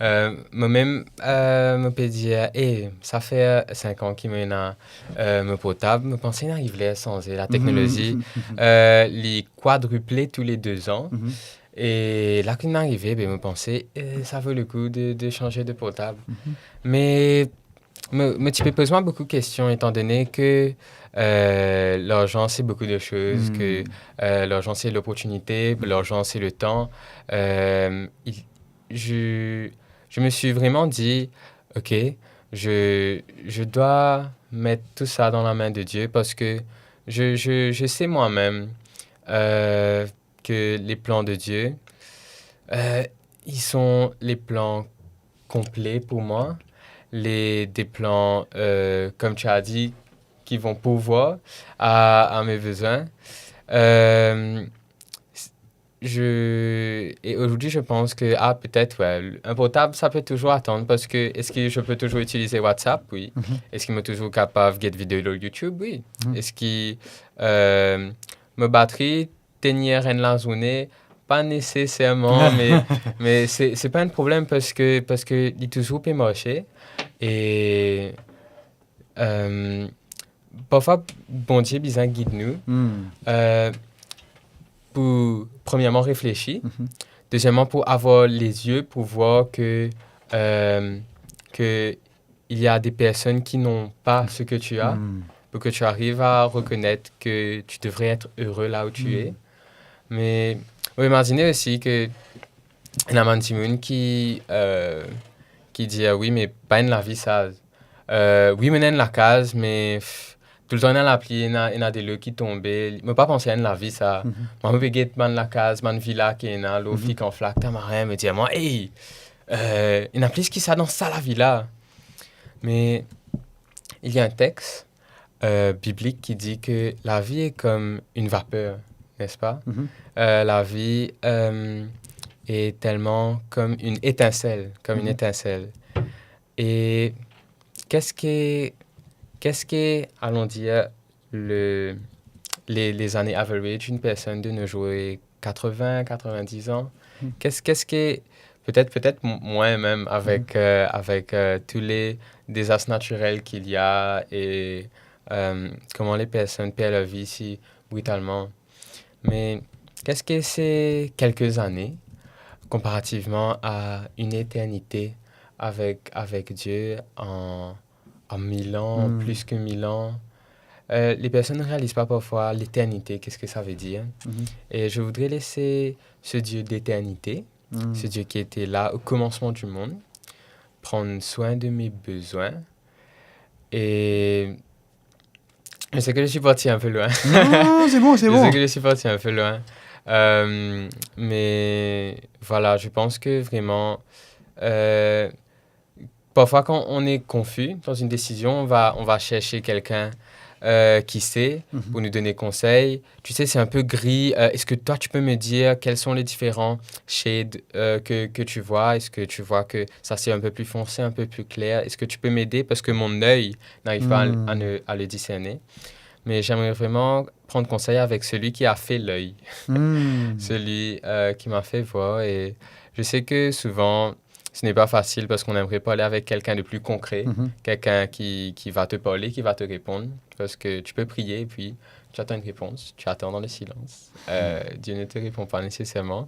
euh, mwa mem, euh, mo pe dir, eh, sa fer sink an ki mo ena, euh, mo portab, mo panse inn ariv ler sanze. La teknolozi, mhm, euh, li kwadriple tou le de zan. Mhm. E la ki inn arive, be, mo panse, eh, sa vo le kou de, de sanz de portab. Mhm. Me mo, mo ti pe poz mwa boukou kestion, etandone ke, euh, larzan, c'est beaucoup de choses, mm, ke, euh, larzan, c'est l'opportunité, mm, larzan, c'est le temps. Euh, il, je, je me suis vraiment dit, ok, je, je dois mettre tout ça dans la main de Dieu parce que je, je, je sais moi-même, euh, que les plans de Dieu, euh, ils sont les plans complets pour moi, les, des plans, euh, comme tu as dit, qui vont pourvoir à, à mes besoins. Euh, je, et aujourd'hui, je pense que, ah, peut-être, ouais, un portable, ça peut toujours attendre parce que est-ce que je peux toujours utiliser WhatsApp? Oui. Mhm. Est-ce que je suis toujours capable de get vidéo sur YouTube? Oui. Mhm. Est-ce que, euh, ma batterie, tenir enn lazourne, pa neseserman, me, me se, se pa enn problem parski, parski li touzour pe marse. E, euh, parfwa, Bondie bizin gid nou. Hmm. Euh, pou, premierman, reflesi. Mhm. Dezieman, pou avoir lezie pou vwar ke, euh, ke il y a des personnes qui n'ont pas ce que tu as, hmm, pour que tu arrives à reconnaître que tu devrais être heureux là où tu, hmm, es. Me mo imazine osi ke ena bann dimoun ki, euh, ki dir, ah wi, me pa enn lavi sa. Euh, wi, mo ena enn lakaz, me, pff, toultan ena lapli, ena, ena delo ki tonbe. Mo pa panse a enn lavi sa. Mhm. Mwa, mo pe get bann lakaz, bann vila ki ena lor, mhm, fik an flak, tamarin, mo dir mwa, ey, euh, ena plis ki sa dan sa lavi la. Mais il y a un texte, euh, biblique qui dit que la vie est comme une vapeur, n'est-ce pas? Mhm. Euh, la vie, euh, est tellement comme une étincelle, comme une, mhm, étincelle. Et qu'est-ce que, qu'est-ce que, allons dire, le, les, les années average d'une personne de nos jours est quatre-vingts, quatre-vingt-dix ans. Hmm. Qu'est-ce, qu'est-ce que, peut-être, peut-être m-, moi-même, avec, euh, avec, euh, tous les désastres naturels qu'il y a et, euh, comment les personnes perdent leur vie si brutalement. Mais qu'est-ce que c'est quelques années comparativement à une éternité avec, avec Dieu en, en mille ans, Hmm. plus que mille ans? Euh, les personnes ne réalisent pas parfois l'éternité, qu'est-ce que ça veut dire. Mhm. Et je voudrais laisser ce Dieu d'éternité, Hmm. ce Dieu qui était là au commencement du monde, prendre soin de mes besoins. Et je sais que je suis parti un peu loin. Non, non, non, c'est bon, c'est Je bon. sais que je suis parti un peu loin. Euh, mais voilà, je pense que vraiment, euh, parfois, quand on est confus dans une décision, on va, on va chercher quelqu'un, euh, qui sait, Mhm. pour nous donner conseil. Tu sais, c'est un peu gris. Euh, est-ce que toi, tu peux me dire quels sont les différents shades, euh, que, que tu vois? Est-ce que tu vois que ça, c'est un peu plus foncé, un peu plus clair? Est-ce que tu peux m'aider? Parce que mon œil n'arrive pas à, Hmm. à ne, à le discerner. Mais j'aimerais vraiment prendre conseil avec celui qui a fait l'œil, Hmm. celui, euh, qui m'a fait voir. Et je sais que souvent, ce n'est pas facile parce qu'on aimerait parler avec quelqu'un de plus concret, Mhm. quelqu'un qui, qui va te parler, qui va te répondre. Parce que tu peux prier et puis tu attends une réponse, tu attends dans le silence. Euh, Hmm. Dieu ne te répond pas nécessairement.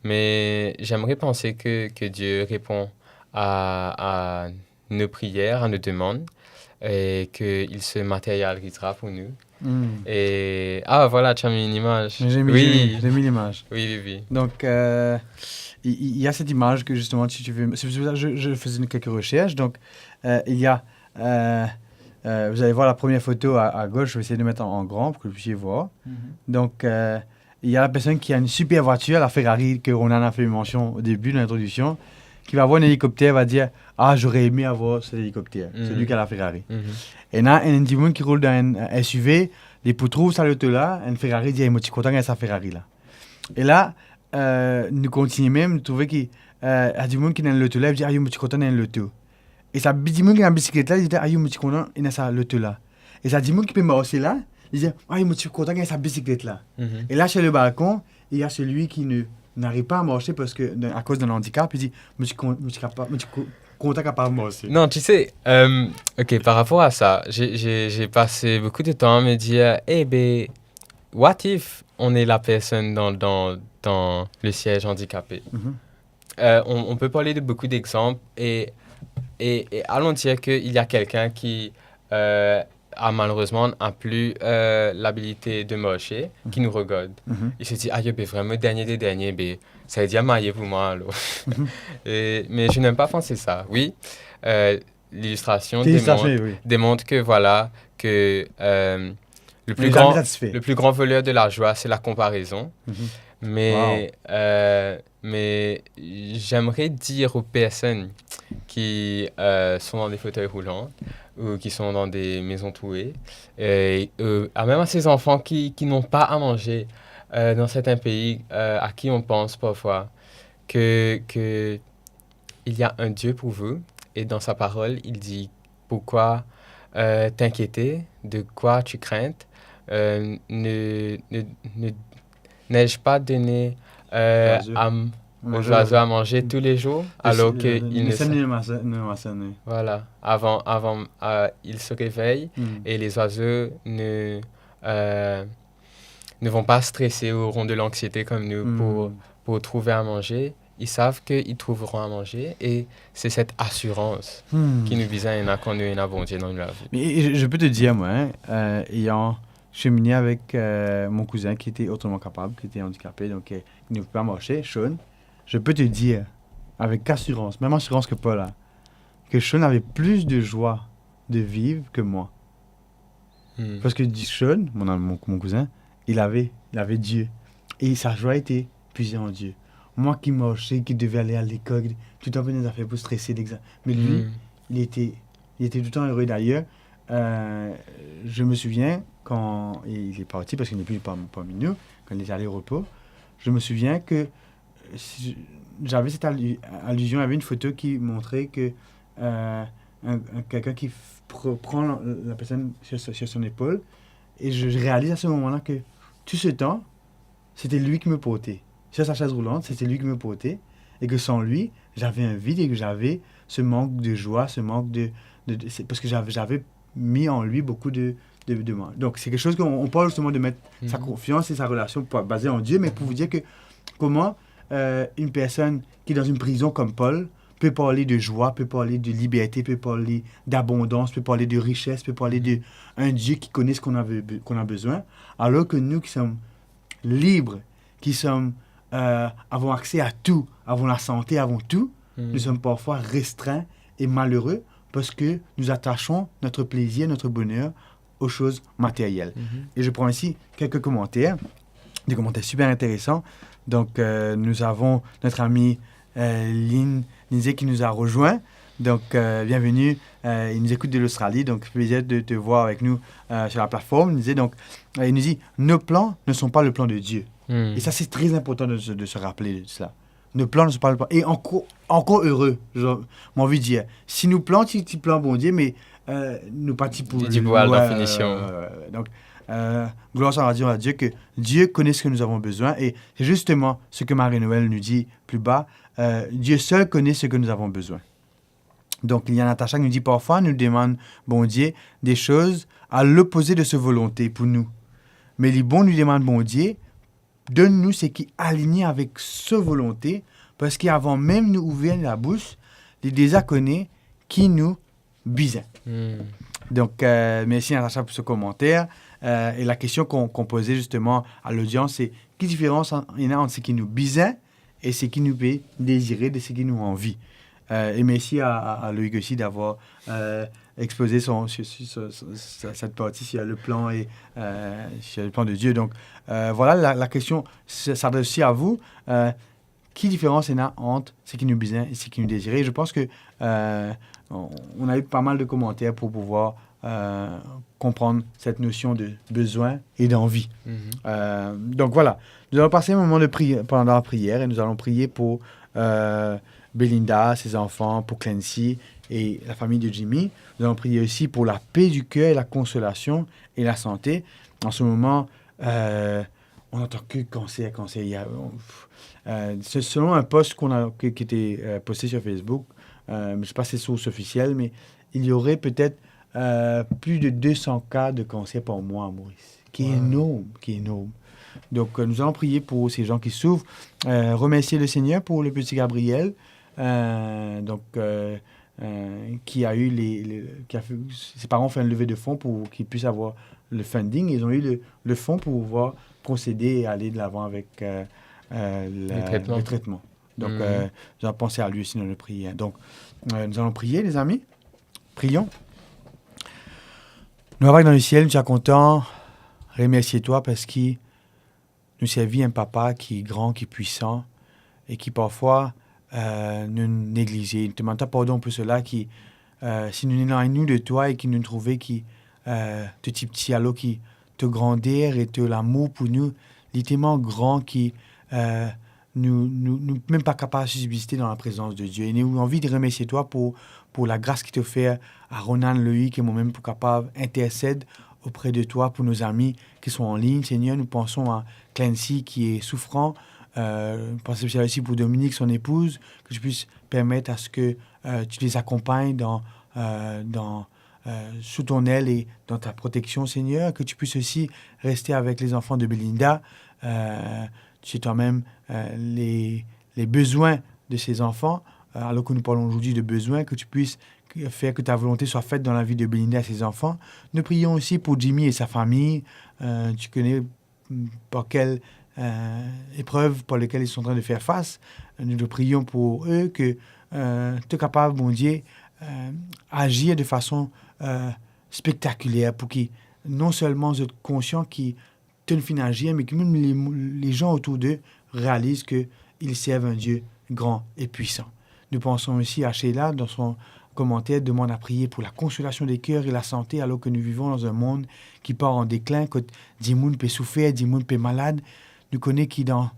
Mais j'aimerais penser que, que Dieu répond à, à nos prières, à nos demandes, et qu'il se matérialisera pour nous. Hmm. Et, ah, voilà, tu as mis une image. Mais j'ai mis, Oui. j'ai mis, j'ai mis l'image. Oui, oui, oui. Donc, euh, il, il y a cette image que justement, si tu veux, c'est pour ça que je, je faisais une, quelques recherches. Donc, euh, il y a, euh, euh, vous allez voir la première photo à, à gauche, je vais essayer de mettre en, en grand pour que vous puissiez voir. Mhm. Donc, euh, il y a la personne qui a une super voiture, la Ferrari que Ronan a fait mention au début de l'introduction, qui va voir un hélicoptère, va dire, ah, j'aurais aimé avoir cet hélicoptère, Mhm. celui qui a la Ferrari. Mhm. Ena enn dimoun ki roul dan enn, euh, S U V, li pou trouv sa loto la, enn Ferrari, li dir, mo ti kontan gagn sa Ferrari la. E la, euh, nou kontigne mem, nou trouve ki, euh, ena dimoun ki ena enn loto la, li dir, ah, yo, mo ti kontan ena enn loto. E sa bi-, dimoun ki ena bisiklet la, li dir, ah, yo, mo ti kontan ena sa loto la. E sa dimoun ki pe marse la, li dir, ah, yo, mo ti kontan gagn sa bisiklet la. Mhm. Et là, sur le balcon, il y a celui qui ne, n'arrive pas à marcher parce que, à cause d'un handicap, il dit, mo ti kon-, mo ti kapa-, mo ti ko-, kontan kapav marse. Non, tu sais, euh, ok, par rapport à ça, j'ai, j'ai, j'ai passé beaucoup de temps à me dire, eh ben, what if on est la personne dans, dans, dans le siège handicapé? Mhm. Euh, on, on peut parler de beaucoup d'exemples et, et, et allons dire qu'il y a quelqu'un qui, euh, a malheureusement n'a plus, euh, l'habilité de marcher, Mhm. qui nous regarde. Mhm. Il se dit, ah, yo, ben, vraiment, dernier des derniers, ben, ça veut dire marié pour moi, alors. Mhm. Et, mais je n'aime pas penser ça. Oui, euh, l'illustration L'illustration, démontre, oui. démontre que, voilà, que, euh, le On plus n'est jamais grand, satisfait. le plus grand voleur de la joie, c'est la comparaison. Mhm. Mais, Wow. euh, mais j'aimerais dire aux personnes qui, euh, sont dans des fauteuils roulants ou qui sont dans des maisons trouées, et, euh, à même à ces enfants qui, qui n'ont pas à manger, euh, dans certains pays, euh, à qui on pense parfois, que, que il y a un Dieu pour vous, et dans sa parole, il dit, pourquoi, euh, t'inquiéter? De quoi tu crains? Euh, ne, ne, ne, n'ai-je pas donné, euh, Oiseaux. à m-, aux Oiseaux. oiseaux à manger tous les jours, alors que ils ne sa-, ne moissonnent, ne moissonnent. Voilà. Avant, avant, euh, ils se réveillent Hmm. et les oiseaux ne, euh, ne vont pas stresser ou auront de l'anxiété comme nous Hmm. pour, pour trouver à manger. Ils savent qu'ils trouveront à manger et c'est cette assurance Hmm. ki nou bizin ena kan nou ena Bondie dan nou lavi. Mais je, je peux te dire, moi, hein, euh, ayant cheminé avec, euh, mon cousin qui était autrement capable, qui était handicapé, donc, euh, qui ne pouvait pas marcher, Sean, je peux te dire, avec assurance, même assurance que Paul a, que Sean avait plus de joie de vivre que moi. Hmm. Parce que Sean, mon, mon, mon cousin, il avait, il avait Dieu. Et sa joie était puisée en Dieu. Moi qui marchais, qui devais aller à l'école, tout le temps venir des affaires pour stresser l'examen. Mais lui, Hmm. il était, il était tout le temps heureux. D'ailleurs, euh, je me souviens quand il est parti, parce qu'il n'est plus par-, parmi nous, quand il est allé au repos, je me souviens que si, j'avais cette allu-, allusion, il y avait une photo qui montrait que, euh, un, un, quelqu'un qui f-, pre-, prend la, la personne sur, sur son épaule Et je, je réalise à ce moment-là que tout ce temps, c'était lui qui me portait. Sur sa chaise roulante, c'était lui qui me portait. Et que sans lui, j'avais un vide et que j'avais ce manque de joie, ce manque de, de, de- c'est parce que j'avais, j'avais mis en lui beaucoup de, de, de moi. Donc, c'est quelque chose qu'on on parle justement de mettre sa confiance et sa relation pour- basée en Dieu, mais pour vous dire que comment euh, une personne qui est dans une prison comme Paul peut parler de joie, peut parler de liberté, peut parler d'abondance, peut parler de richesse, peut parler de un Dieu qui connaît ce qu'on a, be- qu'on a besoin, alors que nous qui sommes libres, qui sommes, euh, avons accès à tout, avons la santé, avons tout, nous sommes parfois restreints et malheureux parce que nous attachons notre plaisir, notre bonheur aux choses matérielles. Et je prends ici quelques commentaires, des commentaires super intéressants. Donc, euh, nous avons notre ami euh, Lynn Lindsay qui nous a rejoint. Donc, euh, bienvenue. Euh, il nous écoute de l'Australie, donc plaisir de te voir avec nous euh, sur la plateforme. Lindsay, donc, euh, il nous dit, nos plans ne sont pas le plan de Dieu. Et ça, c'est très important de, se- de se rappeler de cela. Nos plans ne sont pas le plan. Et encore, encore heureux, genre, mon envie de dire, si nos plans, ti, ti plan Bondie, mais euh, nous pas ti pou... Ti pou al dan finision. Ouais, ouais, ouais. Donc, euh, gloire soit à Dieu, à Dieu, que Dieu connaît ce que nous avons besoin. Et c'est justement ce que Marie-Noël nous dit plus bas. Euh, Dieu seul connaît ce que nous avons besoin. Donc, il y a Natacha qui nous dit, parfois, nous demandons Bondie des choses à l'opposé de sa volonté pour nous. Mais li bon, nou demann Bondie, donn nou seki align avek sa volonte, parski avan mem nou ouver labous, li deza kone ki nou bizin. Donk, euh, mersi Natacha pou se komanter. Euh, e lakestion ki, ki poze zisteman a lodians, se ki diferans ena ant seki nou bizin e seki nou pe dezire, de seki nou anvi. Euh, e mersi a, a, a Loïc osi d'avoir, euh, expoze son, sur, sur, sur, sur, sur cette partie sur le plan et, euh, sur le plan de Dieu. Donc, euh, voilà, la, la question s-, s'adresse aussi à vous. Euh, ki diferans ena ant seki nou bizin e seki nou dezire? Je pense que, euh, on, on a eu pas mal de commentaires pour pouvoir euh, comprendre cette notion de besoin et d'envie. Euh, donc voilà, nous allons passer un moment de prière, pendant la prière, et nous allons prier pour euh, Belinda, ses enfants, pour Clancy et la famille de Jimmy. Nous allons prier aussi pour la paix du cœur et la consolation et la santé. En ce moment, euh, on n'entend que cancer, cancer. Il y a, on, pff, euh, c'est selon un post qu'on a, qui, qui était euh, posté sur Facebook, euh, je sais pas si c'est source officielle, mais il y aurait peut-être euh, plus de deux cents cas de cancer par mois à Maurice, qui est énorme, qui est énorme. Donc, euh, nous allons prier pour ces gens qui souffrent. Euh, remercier le Seigneur pour le petit Gabriel, euh, donc, euh, euh, qui a eu les, les- qui a fait, ses parents ont fait une levée de fonds pour qu'il puisse avoir le funding. Ils ont eu le, le fonds pour pouvoir procéder et aller de l'avant avec euh, euh, la- Le traitement. Le traitement. Donc, euh, nous allons penser à lui aussi dans nos prières. Donc, euh, nous allons prier, les amis. Prions. Nou Papa dan lesiel, nou ti kontan remersie twa parski nou servi enn Papa ki gran, ki pwisan, e ki parfwa, euh, nou neglize. Nou demann twa pardon pou sela ki, euh, si nou elwagn nou de twa e ki nou trouve ki, euh, to ti piti, alor ki to grander e to lamour pou nou, li telman gran ki, euh, nou, nou, nou mem pa kapav sibziste dan laprezans de Die. E nou anvi remersie twa pou, pou lagras ki to fer a Ronan, Loïc e mwa mem pou kapav intersed opre de twa pou nou zami ki son an lign. Seigneur, nous pensons à Clancy qui est souffrant. Euh, nous pensons aussi pour Dominique, son épouse, que tu puisses permettre à ce que euh, tu les accompagnes dans, euh, dans, euh, sous ton aile et dans ta protection, Seigneur, que tu puisses aussi rester avec les enfants de Belinda. Euh, tu sais toi-même euh, les, les besoins de ces enfants. Euh, alors que nous parlons aujourd'hui de besoins, que tu puisses faire que ta volonté soit faite dans la vie de Belinda et ses enfants. Nous prions aussi pour Jimmy et sa famille. Euh, tu connais par quelle euh, épreuve par laquelle ils sont en train de faire face. Nous te prions pour eux, que euh, tu es capable, Bondie, euh, agir de façon euh, spectaculaire pour qu'ils, non seulement soient conscients qu'ils te finn agir, mais que même les, les gens autour d'eux réalisent qu'ils servent un Dieu grand et puissant. Nous pensons aussi à Sheila dans son commentaire, demande à prier pour la consolation des cœurs et la santé, alors que nous vivons dans un monde qui part en déclin, kot dimoun pe soufer, dimoun pe malad. Nou kone ki dan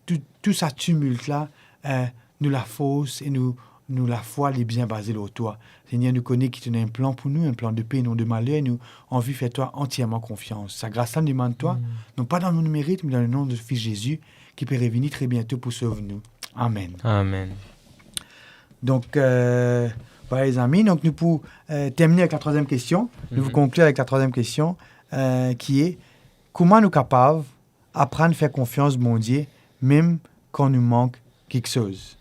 tou, tou sa timilt la, euh, nou lafors e nou, nou lafwa li bizin baze lor twa. Segner, nou kone ki to ena enn plan pou nou, enn plan de pe, non de maler, nou anvi fer twa antierman konfians. Sa gras la nou demann twa, non pa dan nou merit, me dan le non de Fis Zezi, ki pe revini tre biento pou sov nou. Amen. Amen. Donk, euh, voilà, lezami, donk nou pou, euh, termine avek la trwaziem kestion. Nou pou konklir avek la trwaziem kestion, euh, ki e, kouma nou kapav aprann fer konfians Bondie, mem kan nou mank kiksoz?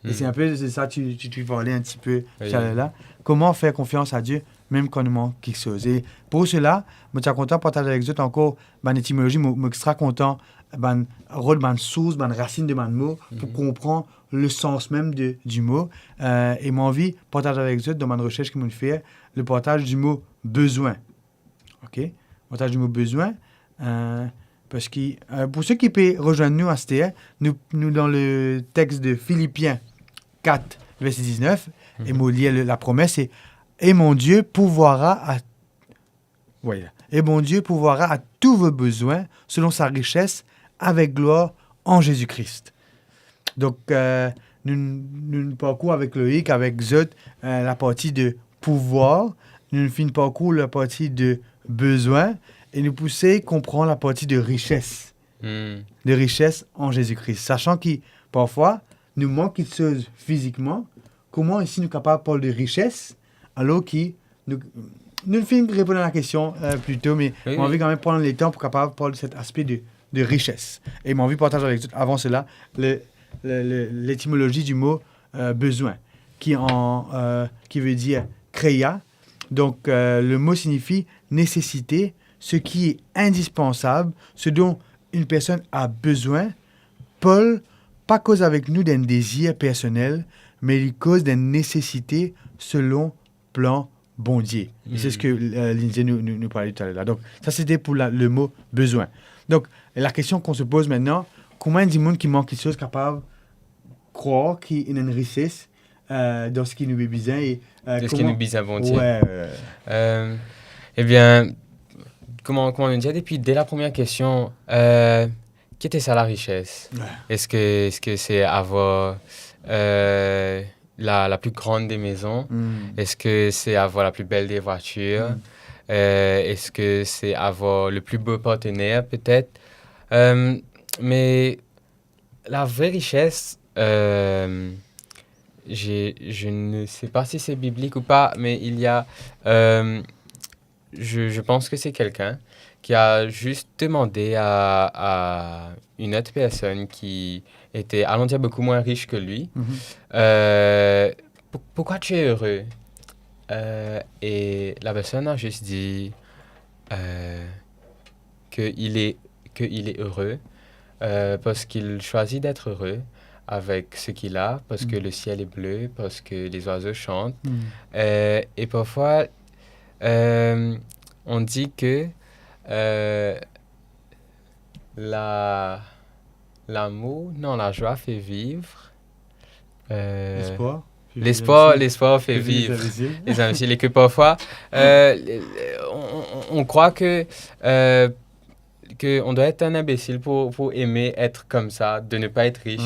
E se inpe, se sa, ti, ti, ti parle inpe taler la. Kouma fer konfians a Die, mem kan nou mank kiksoz? E pou sela, mo ti a kontan partaz avek zot ankor bann etimolozi, mo, mo extra kontan bann rod, bann sours, bann rasinn de bann mo, pou konpran le sans mem de, di mo. Euh, e mo anvi partaz avek zot dan bann resers ki mo fer, le partaz di mo bezwin. Ok? Partaz di mo bezwin, euh, parski, euh, pou seki pe rezwenn nou aster, nou, nou dan le text de Filipien kat, verse diznef, e mo lir le, la promes, se, "Et mon Dieu pourvoira à, voilà, et mon Dieu pourvoira à tous vos besoins selon sa richesse avec gloire en Jésus-Christ." Donk, euh, nou, nou parkour avek Loïc, avek zot, euh, laparti de pouvwar, nou finn parkour laparti de bezwin, e nou pou sey konpran laparti de rises, de rises an Zezi Kris. Sasan ki, parfwa, nou mank kiksoz fizikman, kouma isi nou kapav parl de rises, alor ki nou, nou finn reponn a la kestion, euh, plito, me mo anvi kanmem pran letan pou kapav parl de set aspe de, de rises. E mo anvi partaz avek zot, avan sela, le, le, le, letimolozi di mo, euh, bezwin, ki an, euh, ki ve dir kreya. Donk, euh, le mo signifi nesesite, ce qui est indispensable, ce dont une personne a besoin. Pol pa koz avek nou d'enn dezir personel, me li koz d'enn nesesite selon plan Bondie. E se seki, euh, Lindsay nou, nou, nou parle taler la. Donk, sa sete pou la, le mo bezwin. Donk, la kestion qu'on se pose maintenant, kouma enn dimoun ki mank kiksoz kapav krwar ki ena enn rises, euh, dan seki nou bizin e, euh, dan seki nou bizin Bondie. Wi, wi, wi. Euh, ebien, kouma, kouma nou dir depi, de la première question, euh, ki ete sa larises? Wi. Eski, eski se avoir, euh, la, la plus grande des maisons? Eski se avoir la plus belle des voitures? Euh, eski se avoir le plus beau partenaire, peut-être? Euh, me la vraie richesse, euh, j'ai, je ne sais pas si c'est biblique ou pas, mais il y a, euh, je, je pense que c'est quelqu'un qui a juste demandé à, à une autre personne qui était, allons dire, beaucoup moins riche que lui, euh, pour-, pourquoi tu es heureux? Euh, et la personne a juste dit, euh, qu'il est, qu'il est heureux, euh, parce qu'il choisit d'être heureux avec ce qu'il a, parce que le ciel est bleu, parce que les oiseaux chantent. Euh, et parfois, euh, on dit que, euh, la, l'amour, non, la joie fait vivre. Euh, l'espoir, l'espoir fait vivre. Lezami, e ke parfwa, euh, on, on, on croit que, euh, que on doit être un imbécile pour, pour aimer être comme ça, de ne pas être riche.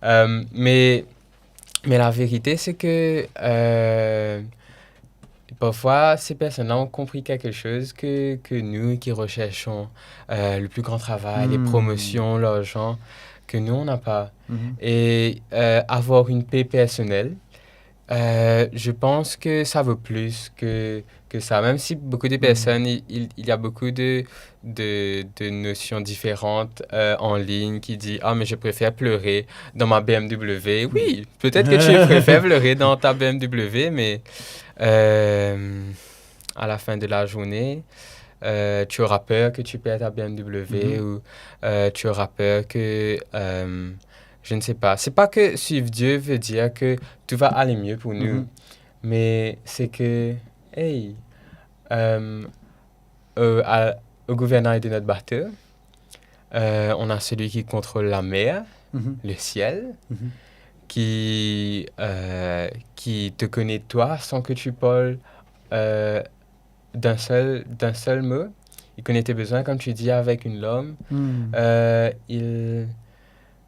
Euh, mais, mais la vérité, c'est que, euh, parfois, ces personnes-là ont compris quelque chose que, que nous qui recherchons, euh, le plus grand travail, les promotions, l'argent, que nous, on n'a pas. Et, euh, avoir une paix personnelle, euh, je pense que ça vaut plus que, que ça. Même si beaucoup de personnes, il, il, il y a beaucoup de, de, de notions différentes, euh, en ligne qui dit, « Ah, mais je préfère pleurer dans ma B M W. » Oui, peut-être que tu préfères pleurer dans ta B M W, mais, euh, à la fin de la journée, euh, tu auras peur que tu perds ta B M W ou, euh, tu auras peur que, euh, je ne sais pas. C'est pas que suivre Dieu veut dire que tout va aller mieux pour nous, mais c'est que, hey, euh, euh, à, au gouvernail de notre bateau, euh, on a celui qui contrôle la mer, le ciel, qui, euh, qui te connaît toi sans que tu parles, euh, d'un seul, d'un seul mot. Il connaît tes besoins, comme tu dis, avec une larme. Euh, il,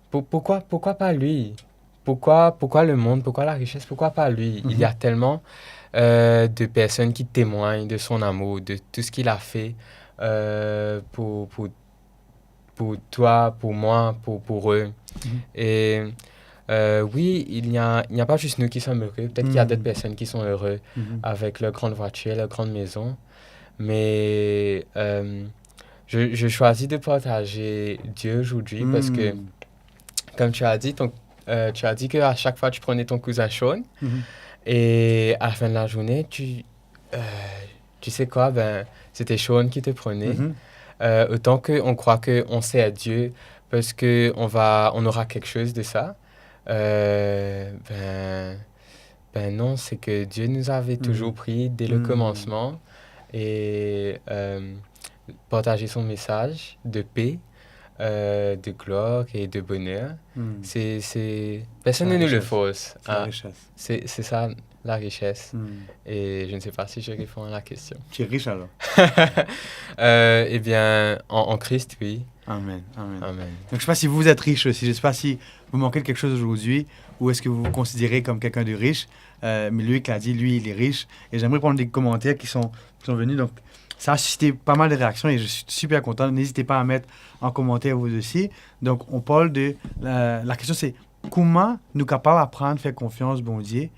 pour-, pourquoi, pourquoi pas lui? pourquoi, pourquoi le monde, pourquoi la richesse, pourquoi pas lui ? Il y a tellement, euh, de personnes qui témoignent de son amour, de tout ce qu'il a fait, euh, pour, pour, pour toi, pour moi, pour, pour eux. Et, euh, oui, il n'y a, il n'y a pas juste nous qui sommes heureux. Peut-être qu'il y a d'autres personnes qui sont heureux avec leur grande voiture, leur grande maison. Mais, euh, je, je choisis de partager Dieu aujourd'hui parce que, comme tu as dit, ton, euh, tu as dit qu'à chaque fois tu prenais ton cousin Sean et à la fin de la journée, tu, euh, tu sais quoi, ben, c'était Sean qui te prenait. Euh, autant qu'on croit qu'on sert Dieu parce que on va, on aura quelque chose de ça, euh, ben, ben non, c'est que Dieu nous avait toujours pris dès le commencement et, euh, partager son message de paix, euh, de gloire et de bonheur. C'est, c'est, personne ne nous le force. C'est la richesse. C'est, c'est ça la richesse. Et je ne sais pas si je réponds à la question. Tu es riche alors ? Euh, eh bien, en, en Christ, oui. Amen, amen. Amen. Donc, je sais pas si vous êtes riche aussi, je sais pas si vous manquez de quelque chose aujourd'hui, ou est-ce que vous vous considérez comme quelqu'un de riche. Euh, mais Loïc l'a dit, lui, il est riche. Et j'aimerais prendre des commentaires qui sont, qui sont venus. Donc, ça a suscité pas mal de réactions et je suis super content. N'hésitez pas à mettre en commentaire vous aussi. Donc, on parle de, euh, la question c'est, kouma nou kapav aprann fer konfians Bondie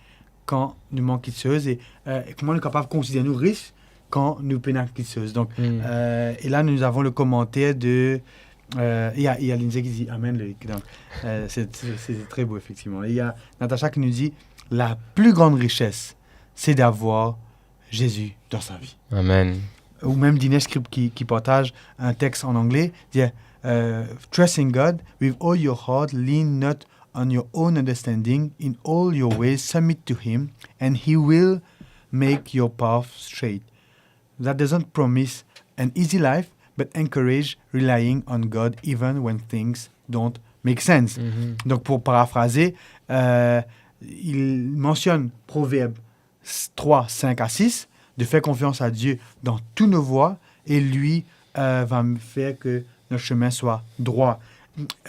kan nou mank kiksoz e, euh, kouma nou kapav konsider nou ris kan nou pena kiksoz. Donc, euh, et là, nous avons le commentaire de, euh, il y a, il y a Lindsay qui dit amen, Loïc. Donc, euh, c'est, c'est, c'est très beau, effectivement. Il y a Natacha qui nous dit, la plus grande richesse, c'est d'avoir Jésus dans sa vie. Amen. Ou même Dinesh qui, qui, qui partage un texte en anglais, dit, euh, trust in God with all your heart, lean not on your own understanding, in all your ways submit to him, and he will make your path straight. That doesn't promise an easy life, but encourage relying on God even when things don't make sense. Donc, pour paraphraser, euh, il mentionne Proverbe trois, cinq à six, de faire confiance à Dieu dans tous nos voies et lui, euh, va faire que notre chemin soit droit.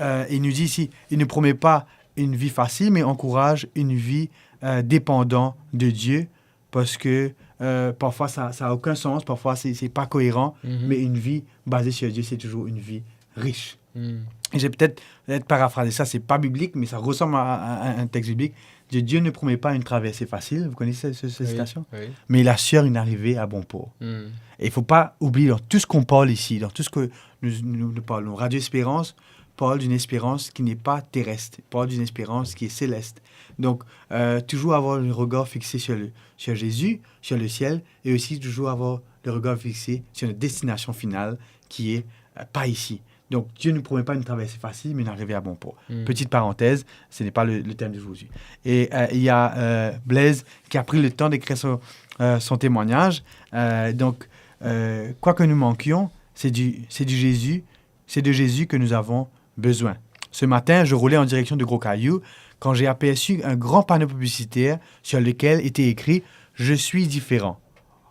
Euh, il nous dit ici, il ne promet pas une vie facile, mais encourage une vie, euh, dépendant de Dieu, parce que, euh, parfois ça, ça a aucun sens, parfois c'est, c'est pas cohérent, mais une vie basée sur Dieu, c'est toujours une vie riche. Et j'ai peut-être, peut-être paraphrasé ça, c'est pas biblique, mais ça ressemble à, à, à un texte biblique. Dieu, Dieu ne promet pas une traversée facile. Vous connaissez ce- cette citation ? Oui. Mais il assure une arrivée à bon port. Et il faut pas oublier, dans tout ce qu'on parle ici, dans tout ce que nous, nous, nous parlons, Radio Espérance parle d'une espérance qui n'est pas terrestre, parle d'une espérance qui est céleste. Donc, euh, toujours avoir le regard fixé sur, le, sur Jésus, sur le ciel, et aussi toujours avoir le regard fixé sur notre destination finale, qui est, euh, pas ici. Donc, Dieu ne promet pas une traversée facile, mais une arrivée à bon port. Petite parenthèse, ce n'est pas le, le thème d'aujourd'hui. Et, euh, il y a, euh, Blaise qui a pris le temps d'écrire son, euh, son témoignage. Euh, donc, euh, quoi que nous manquions, c'est du, c'est du Jésus, c'est de Jésus que nous avons besoin. Ce matin, je roulais en direction de Gros Caillou quand j'ai aperçu un grand panneau publicitaire sur lequel était écrit : « Je suis différent. »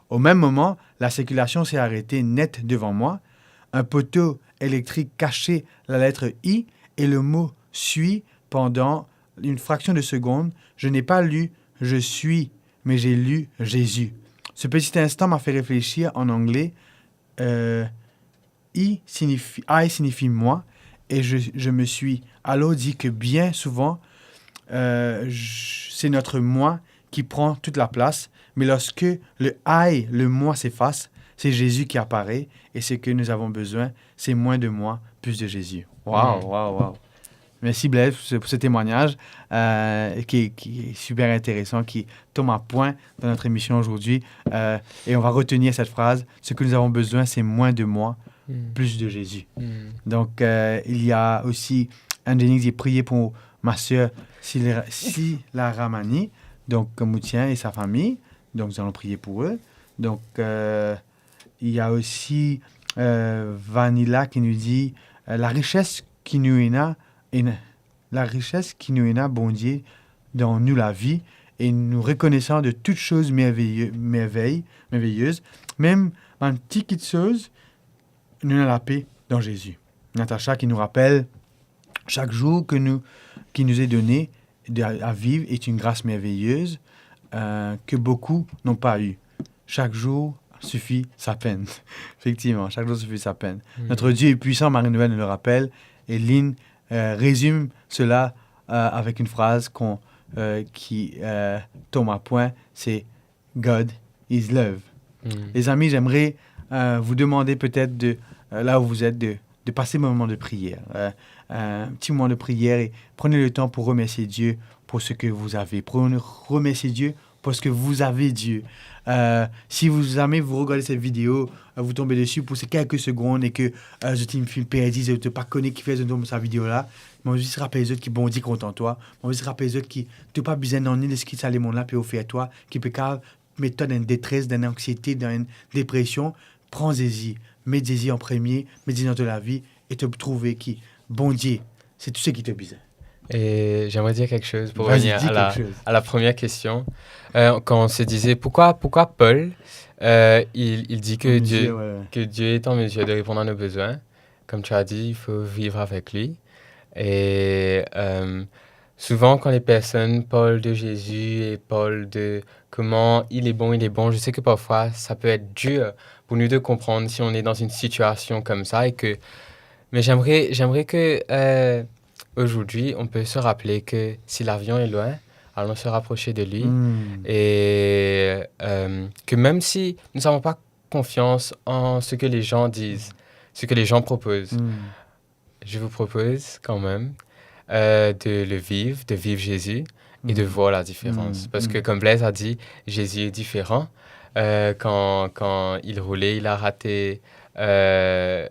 Au même moment, la circulation s'est arrêtée net devant moi. Un poteau électrique cachait la lettre I et le mot « suis » pendant une fraction de seconde. Je n'ai pas lu « Je suis », mais j'ai lu « Jésus ». Ce petit instant m'a fait réfléchir en anglais. Euh, I signifie, I signifie moi, et je, je me suis alors dit que bien souvent, euh, je- c'est notre moi qui prend toute la place, mais lorsque le I, le moi s'efface, c'est Jésus qui apparaît, et ce que nous avons besoin, c'est moins de moi, plus de Jésus. Waouh, waouh, waouh. Merci Blaise pour ce, pour ce témoignage, euh, qui, qui est super intéressant, qui tombe à point dans notre émission aujourd'hui. Euh, et on va retenir cette phrase : « Ce que nous avons besoin, c'est moins de moi, plus de Jésus. » Donc, euh, il y a aussi Angeline qui dit : « Priez pour ma sœur Sila Ramani, donc Moutien et sa famille. » Donc, nous allons prier pour eux. Donc, euh, il y a aussi, euh, Vanilla qui nous dit, euh, la richesse ki nou ena, ena, la richesse ki nou ena Bondie dan nou lavi, e nou rekonesan de tout soz merveye, mervey, merveyeuse, mem bann ti kiksoz, nou ena lape dan Zezi. Natacha ki nou rapel chaque jour que nous, qui nous est donné, de, à, à vivre est une grâce merveilleuse, euh, que beaucoup n'ont pas eue. Chaque jour suffit sa peine. Effectivement, chaque jour suffit sa peine. Hmm. Notre Dieu est puissant, Marie-Noël nous le rappelle, et Lynn, euh, résume cela, euh, avec une phrase qu'on, euh, qui, euh, tombe à point, c'est God is love. Hmm. Les amis, j'aimerais, euh, vous demander peut-être de, euh, là où vous êtes, de, de passer un moment de prière. Euh, un petit moment de prière et prenez le temps pour remercier Dieu pour ce que vous avez. Pour remercier Dieu parce que vous avez Dieu. Euh, si vous, jamais vous regardez cette vidéo, euh, vous tombez dessus pour ces quelques secondes et que, euh, zot inn finn perdi, zot pa kone kifer zot inn tom sa video la, mo zis rapel zot ki Bondie kontan twa. Mo zis rapel zot ki to pa bizin nanye de seki sa lemonn la pe ofer twa, ki pe kav met twa dan enn detres, dan enn anxiete, dan enn depresion. Pran Zezi, met Zezi an premie, met Zezi dan to lavi, e to pou trouve ki Bondie, se tou seki to bizin. Et j'aimerais dire quelque chose pour Vas-y, revenir dis à la, quelque chose. À la première question. Euh, quand on se disait, pourquoi, pourquoi Paul, euh, il, il dit que En Dieu, mesure, ouais, ouais. que Dieu est en mesure de répondre à nos besoins, comme tu as dit, il faut vivre avec lui. Et, euh, souvent, quand les personnes parlent de Jésus et parlent de comment il est bon, il est bon, je sais que parfois, ça peut être dur pour nous de comprendre si on est dans une situation comme ça et que, mais j'aimerais, j'aimerais que, euh, aujourd'hui, on peut se rappeler que si l'avion est loin, allons se rapprocher de lui. Hmm. Et, euh, que même si nous n'avons pas confiance en ce que les gens disent, ce que les gens proposent, Hmm. je vous propose quand même, euh, de le vivre, de vivre Jésus et de Hmm. voir la différence. Hmm. Parce que Hmm. comme Blaise a dit, Jésus est différent. Euh, quand, quand il roulait, il a raté, euh,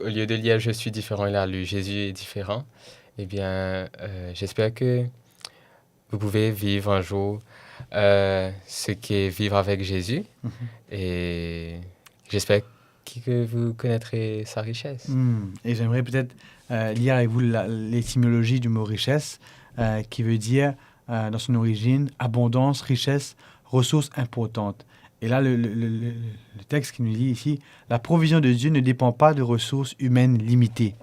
au lieu de lire « Je suis différent », il a lu « Jésus est différent ». Eh bien, euh, j'espère que vous pouvez vivre un jour, euh, ce qu'est vivre avec Jésus. Mhm. Et j'espère que, que vous connaîtrez sa richesse. Hmm. Et j'aimerais peut-être, euh, lire avec vous la, l'étymologie du mot richesse, euh, qui veut dire, euh, dans son origine, abondance, richesse, ressource importante. Et là, le, le, le, le, le texte qui nous dit ici, la provision de Dieu ne dépend pas de ressources humaines limitées,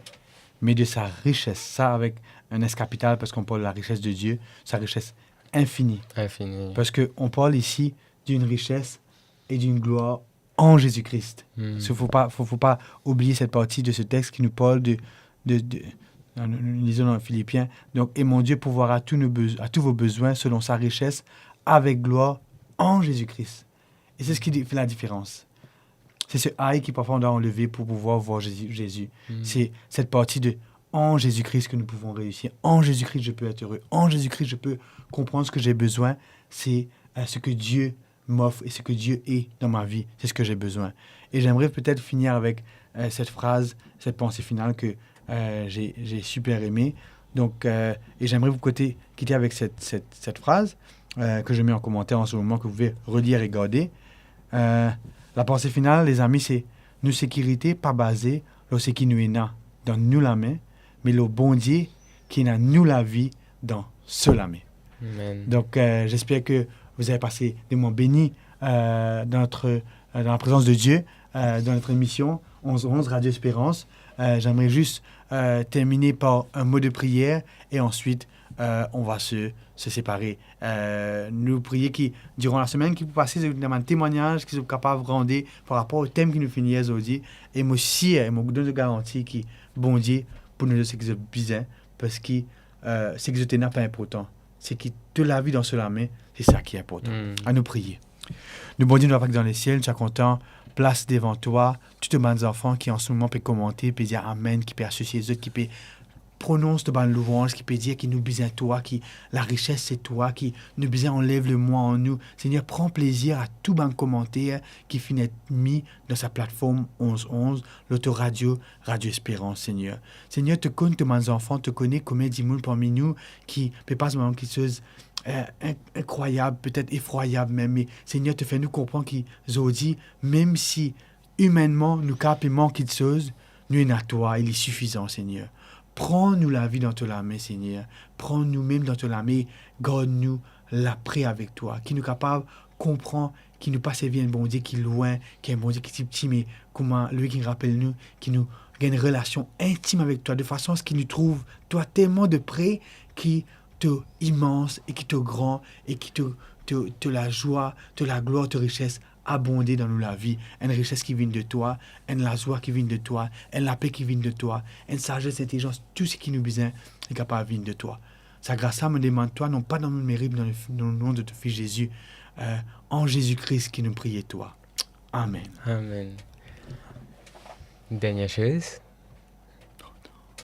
mais de sa richesse. Ça, avec un S capital, parce qu'on parle de la richesse de Dieu, sa richesse infinie. Infinie. Parce que on parle ici d'une richesse et d'une gloire en Jésus-Christ. Hmm. Il faut pas, faut, faut pas oublier cette partie de ce texte qui nous parle de, de, de, nous, nous lisons dans Philippiens, donc, « Et mon Dieu pourvoira à tous nos beso-, à tous vos besoins selon sa richesse avec gloire en Jésus-Christ. » Et c'est ce qui fait la différence. C'est ce « aïe » qui parfois on doit enlever pour pouvoir voir Jésus, Jésus. Hmm. C'est cette partie de « En Jésus-Christ que nous pouvons réussir. En Jésus-Christ, je peux être heureux. En Jésus-Christ, je peux comprendre ce que j'ai besoin. » C'est, euh, ce que Dieu m'offre et ce que Dieu est dans ma vie. C'est ce que j'ai besoin. Et j'aimerais peut-être finir avec, euh, cette phrase, cette pensée finale que, euh, j'ai, j'ai super aimée. Donc, euh, et j'aimerais vous quitter, quitter avec cette, cette, cette phrase, euh, que je mets en commentaire en ce moment, que vous pouvez relire et garder. Euh, la pensée finale, les amis, c'est, nou sekirite pa baze lor seki nou ena dan nou lame, me lor Bondie ki ena nou lavi dan so lame. Amen. Donc, euh, j'espère que vous avez passé des moments bénis, euh, dans notre, euh, dans la présence de Dieu, euh, dans notre émission onze onze Radio Espérance. Euh, j'aimerais juste, euh, terminer par un mot de prière et ensuite, euh, on va se, se séparer. Euh, nou priye ki, diran lasemainn ki pou pase, zot ena bann temwagnaz ki zot kapav rande par rapor o tem ki nou finn lir zordi. E mo sir, e mo donn zot garanti ki Bondie pou donn zot seki zot bizin, parski, euh, seki zot ena pa inportan. Seki to lavi dan so lame, se sa ki inportan. Hmm. Anou priye. Nou Bondie, nou Papa ki dan lesiel, nou ti kontan plas devan twa tou to bann zanfan ki an se moman pe komante, pe dir amen, ki pe asosie zot, ki pe prononse to bann louanz, ki pe dir ki nou bizin twa, ki larises se twa, ki nou bizin anlev lemwa an nou. Segner, pran plezir a tou bann komanter ki finn et mi dan sa platform onze onze, lor to radio, Radio Espérance, Segner. Segner, to konn to bann zanfan, to kone komie dimoun parmi nou ki pe pas moman kiksoz, eh, in-, inkrwayab, petet efrwayab mem, me Segner, to fer nou konpran ki zordi, mem si imennman nou kapav pe mank kiksoz, nou ena twa e li sifizan, Segner. Pran nou lavi dan to lame, Segner. Pran noumem dan to lame, gard nou la pre avek twa, ki nou kapav konpran ki nou pa servi enn Bondie ki lwin, ki enn Bondie ki tipti, me kouma Loïc inn rapel nou, ki nou gagn enn relasion intim avek twa, de fason aski nou trouv twa telman de pre ki to imans e ki to gran e ki to, to, to lazwa, to laglwar, to rises abonde dan nou lavi. Enn rises ki vinn de twa, enn lazwa ki vinn de twa, enn lape ki vinn de twa, enn sazes, intelizans, tou seki nou bizin, li kapav vinn de twa. Sa gras la, mo demann twa, non pa dan mo merit, dan le, dan le nom de to Fis Zezi, euh, an Zezi Kris ki nou priye twa. Amen. Amen. Dernière chose.